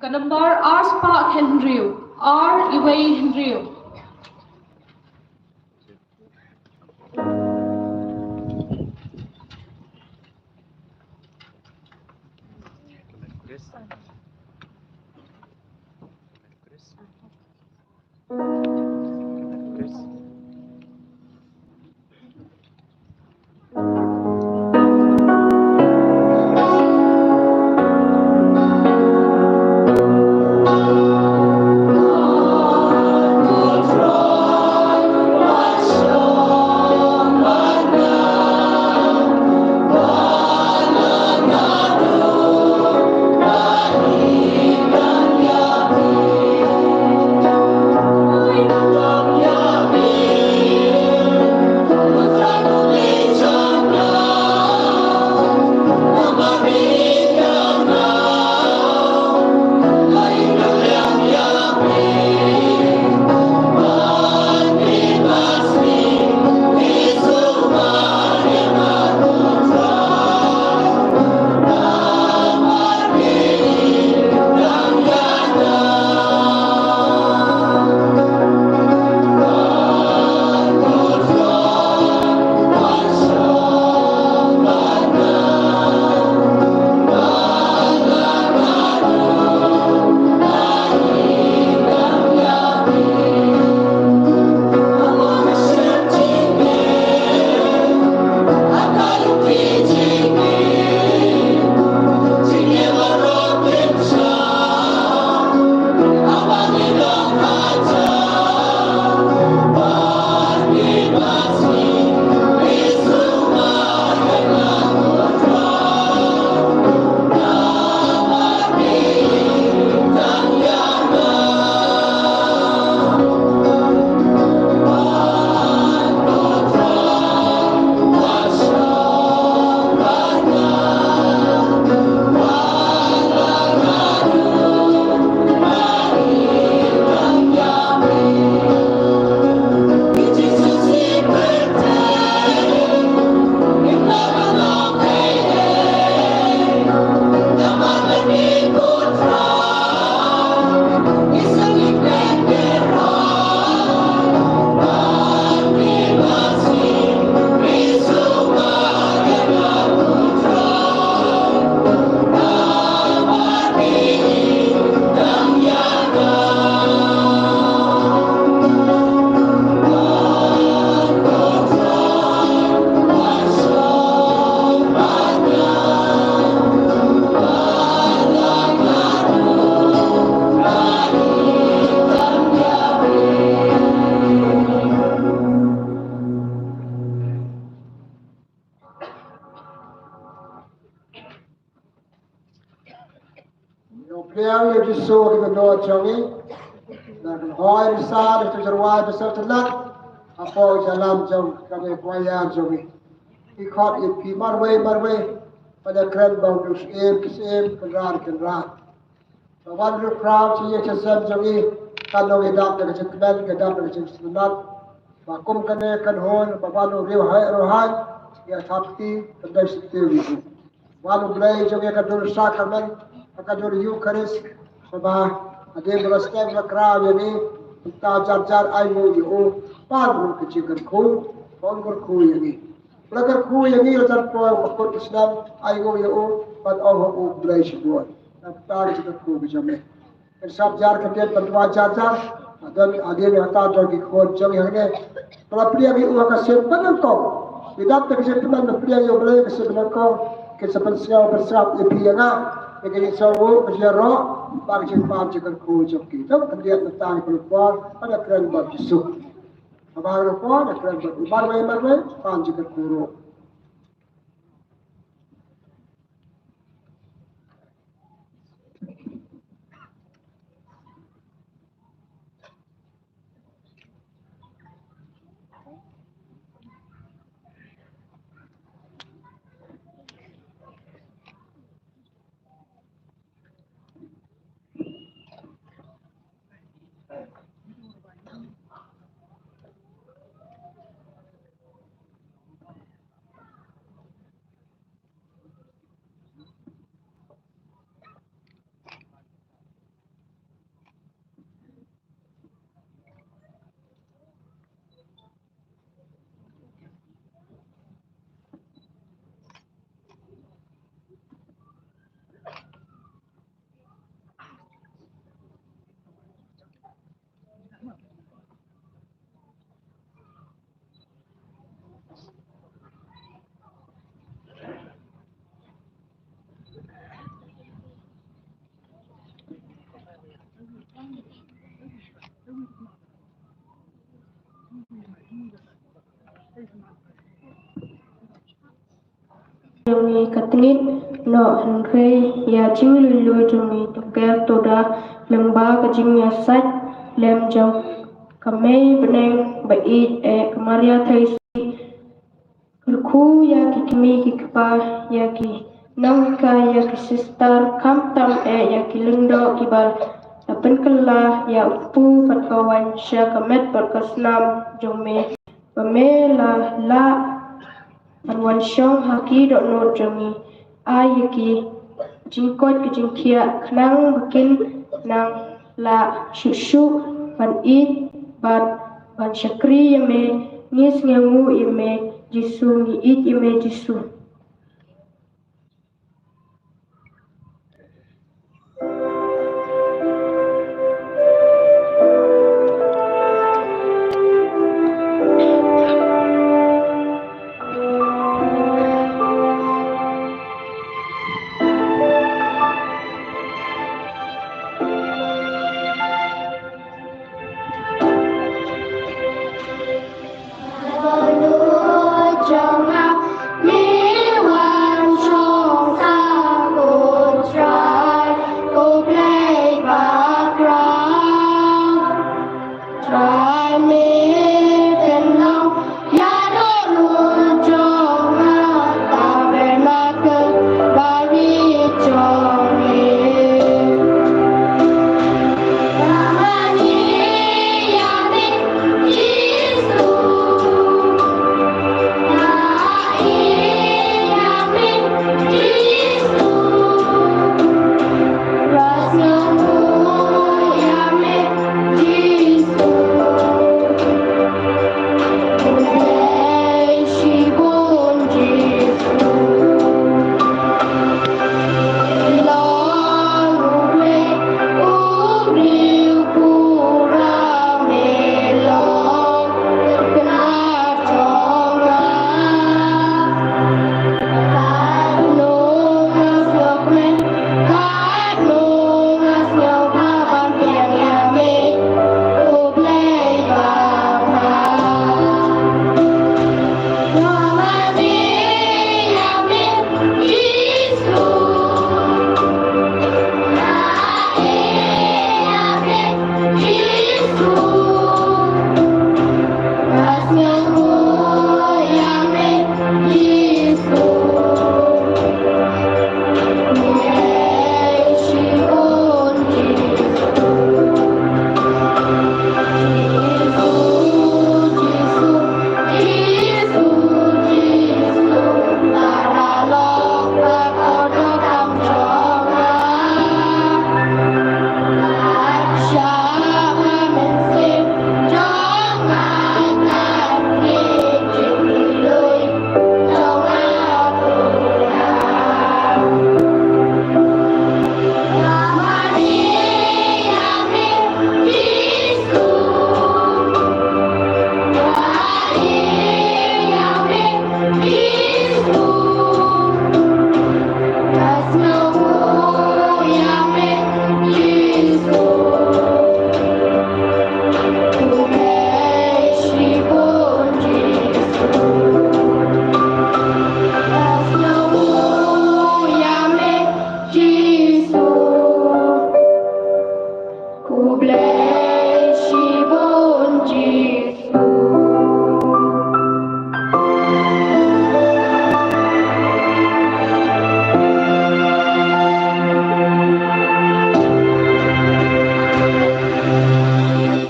Ka nambar ar spah hynriew, ar iwei hynriew. Ïa Jisu ki ba don jong ngi. Na kan hoi risa da tu jarwai besar telat. Apo jalan jong kane kuaya jong ngi. Ki khot ïa phi marwei marwei. Pada kren bang dus em kes em kenran kenran. Ba wan ruh kraw chi ïa cha sem jong ngi. Kan nong ïa dap da ka jingkmen ka dap da ka jingsynat. Ba kum kane kan hon ba wan ruh riewhai ruhai. Ïa thap ti kan dei siti wi. Wan U Blei jong ngi ha ka dur sakramen, ha ka dur Eucharist, sha ba hadien ba la step la kraw ïa ngi, mynta jar jar ainguh ïa u, pan ruh ka jingkyrkhu, ban kyrkhu ïa ngi. Ba la kyrkhu ïa ngi la jar poi ba kut ka snem, ainguh ïa u, ban ong ha U Blei shibun. Mynta ka jingkyrkhu ka jong ngi. Kan sap jar ka tiat ban twa jar jar. Don hadien hata don ki khun jong ngi hangne. Ba la pdiang ïa u ha ka sien ba nyngkong. Ki dap da ka jingpynban ba pdiang ïa u Blei ha ka sien ba nyngkong. Kin sa pynsngew pynsngew ïa phi ïa nga. Ïa ka jingsngew ka jingïaroh. Ba ka jingpan jingkyrkhu jong ki. Jong ka khyndiat mynta ki pynlong por. Ba da kren bad Jisu. Ba da kren bad u marwei marwei. Pan jingkyrkhu ruh. Jong ngi ka tngit noh, hynrei ïa jingluiluid jong ngi to ker to da lyngba ka jingïasaid lem jong ka mei bneng ba ïeit eh ka Maria Theisotti. Kyrkhu ïa ki kmie ki kpa, ïa ki nonghikai, ïa ki sister, khamtam eh ïa ki lyngdoh kiba la pynkylla ïa u kpu bad ka waiñ sha ka met bad ka snam jong me. Ba me la lah ban wan shong ha ki dohnud jong ngi. Ai ïa ki jingkoit ka jingkhiah khnang ba kin nang lah shuh shuh ban ïeit bad ban shakri ïa me. Ngi sngewnguh ïa me Jisu, ngi ïeit ïa me Jisu.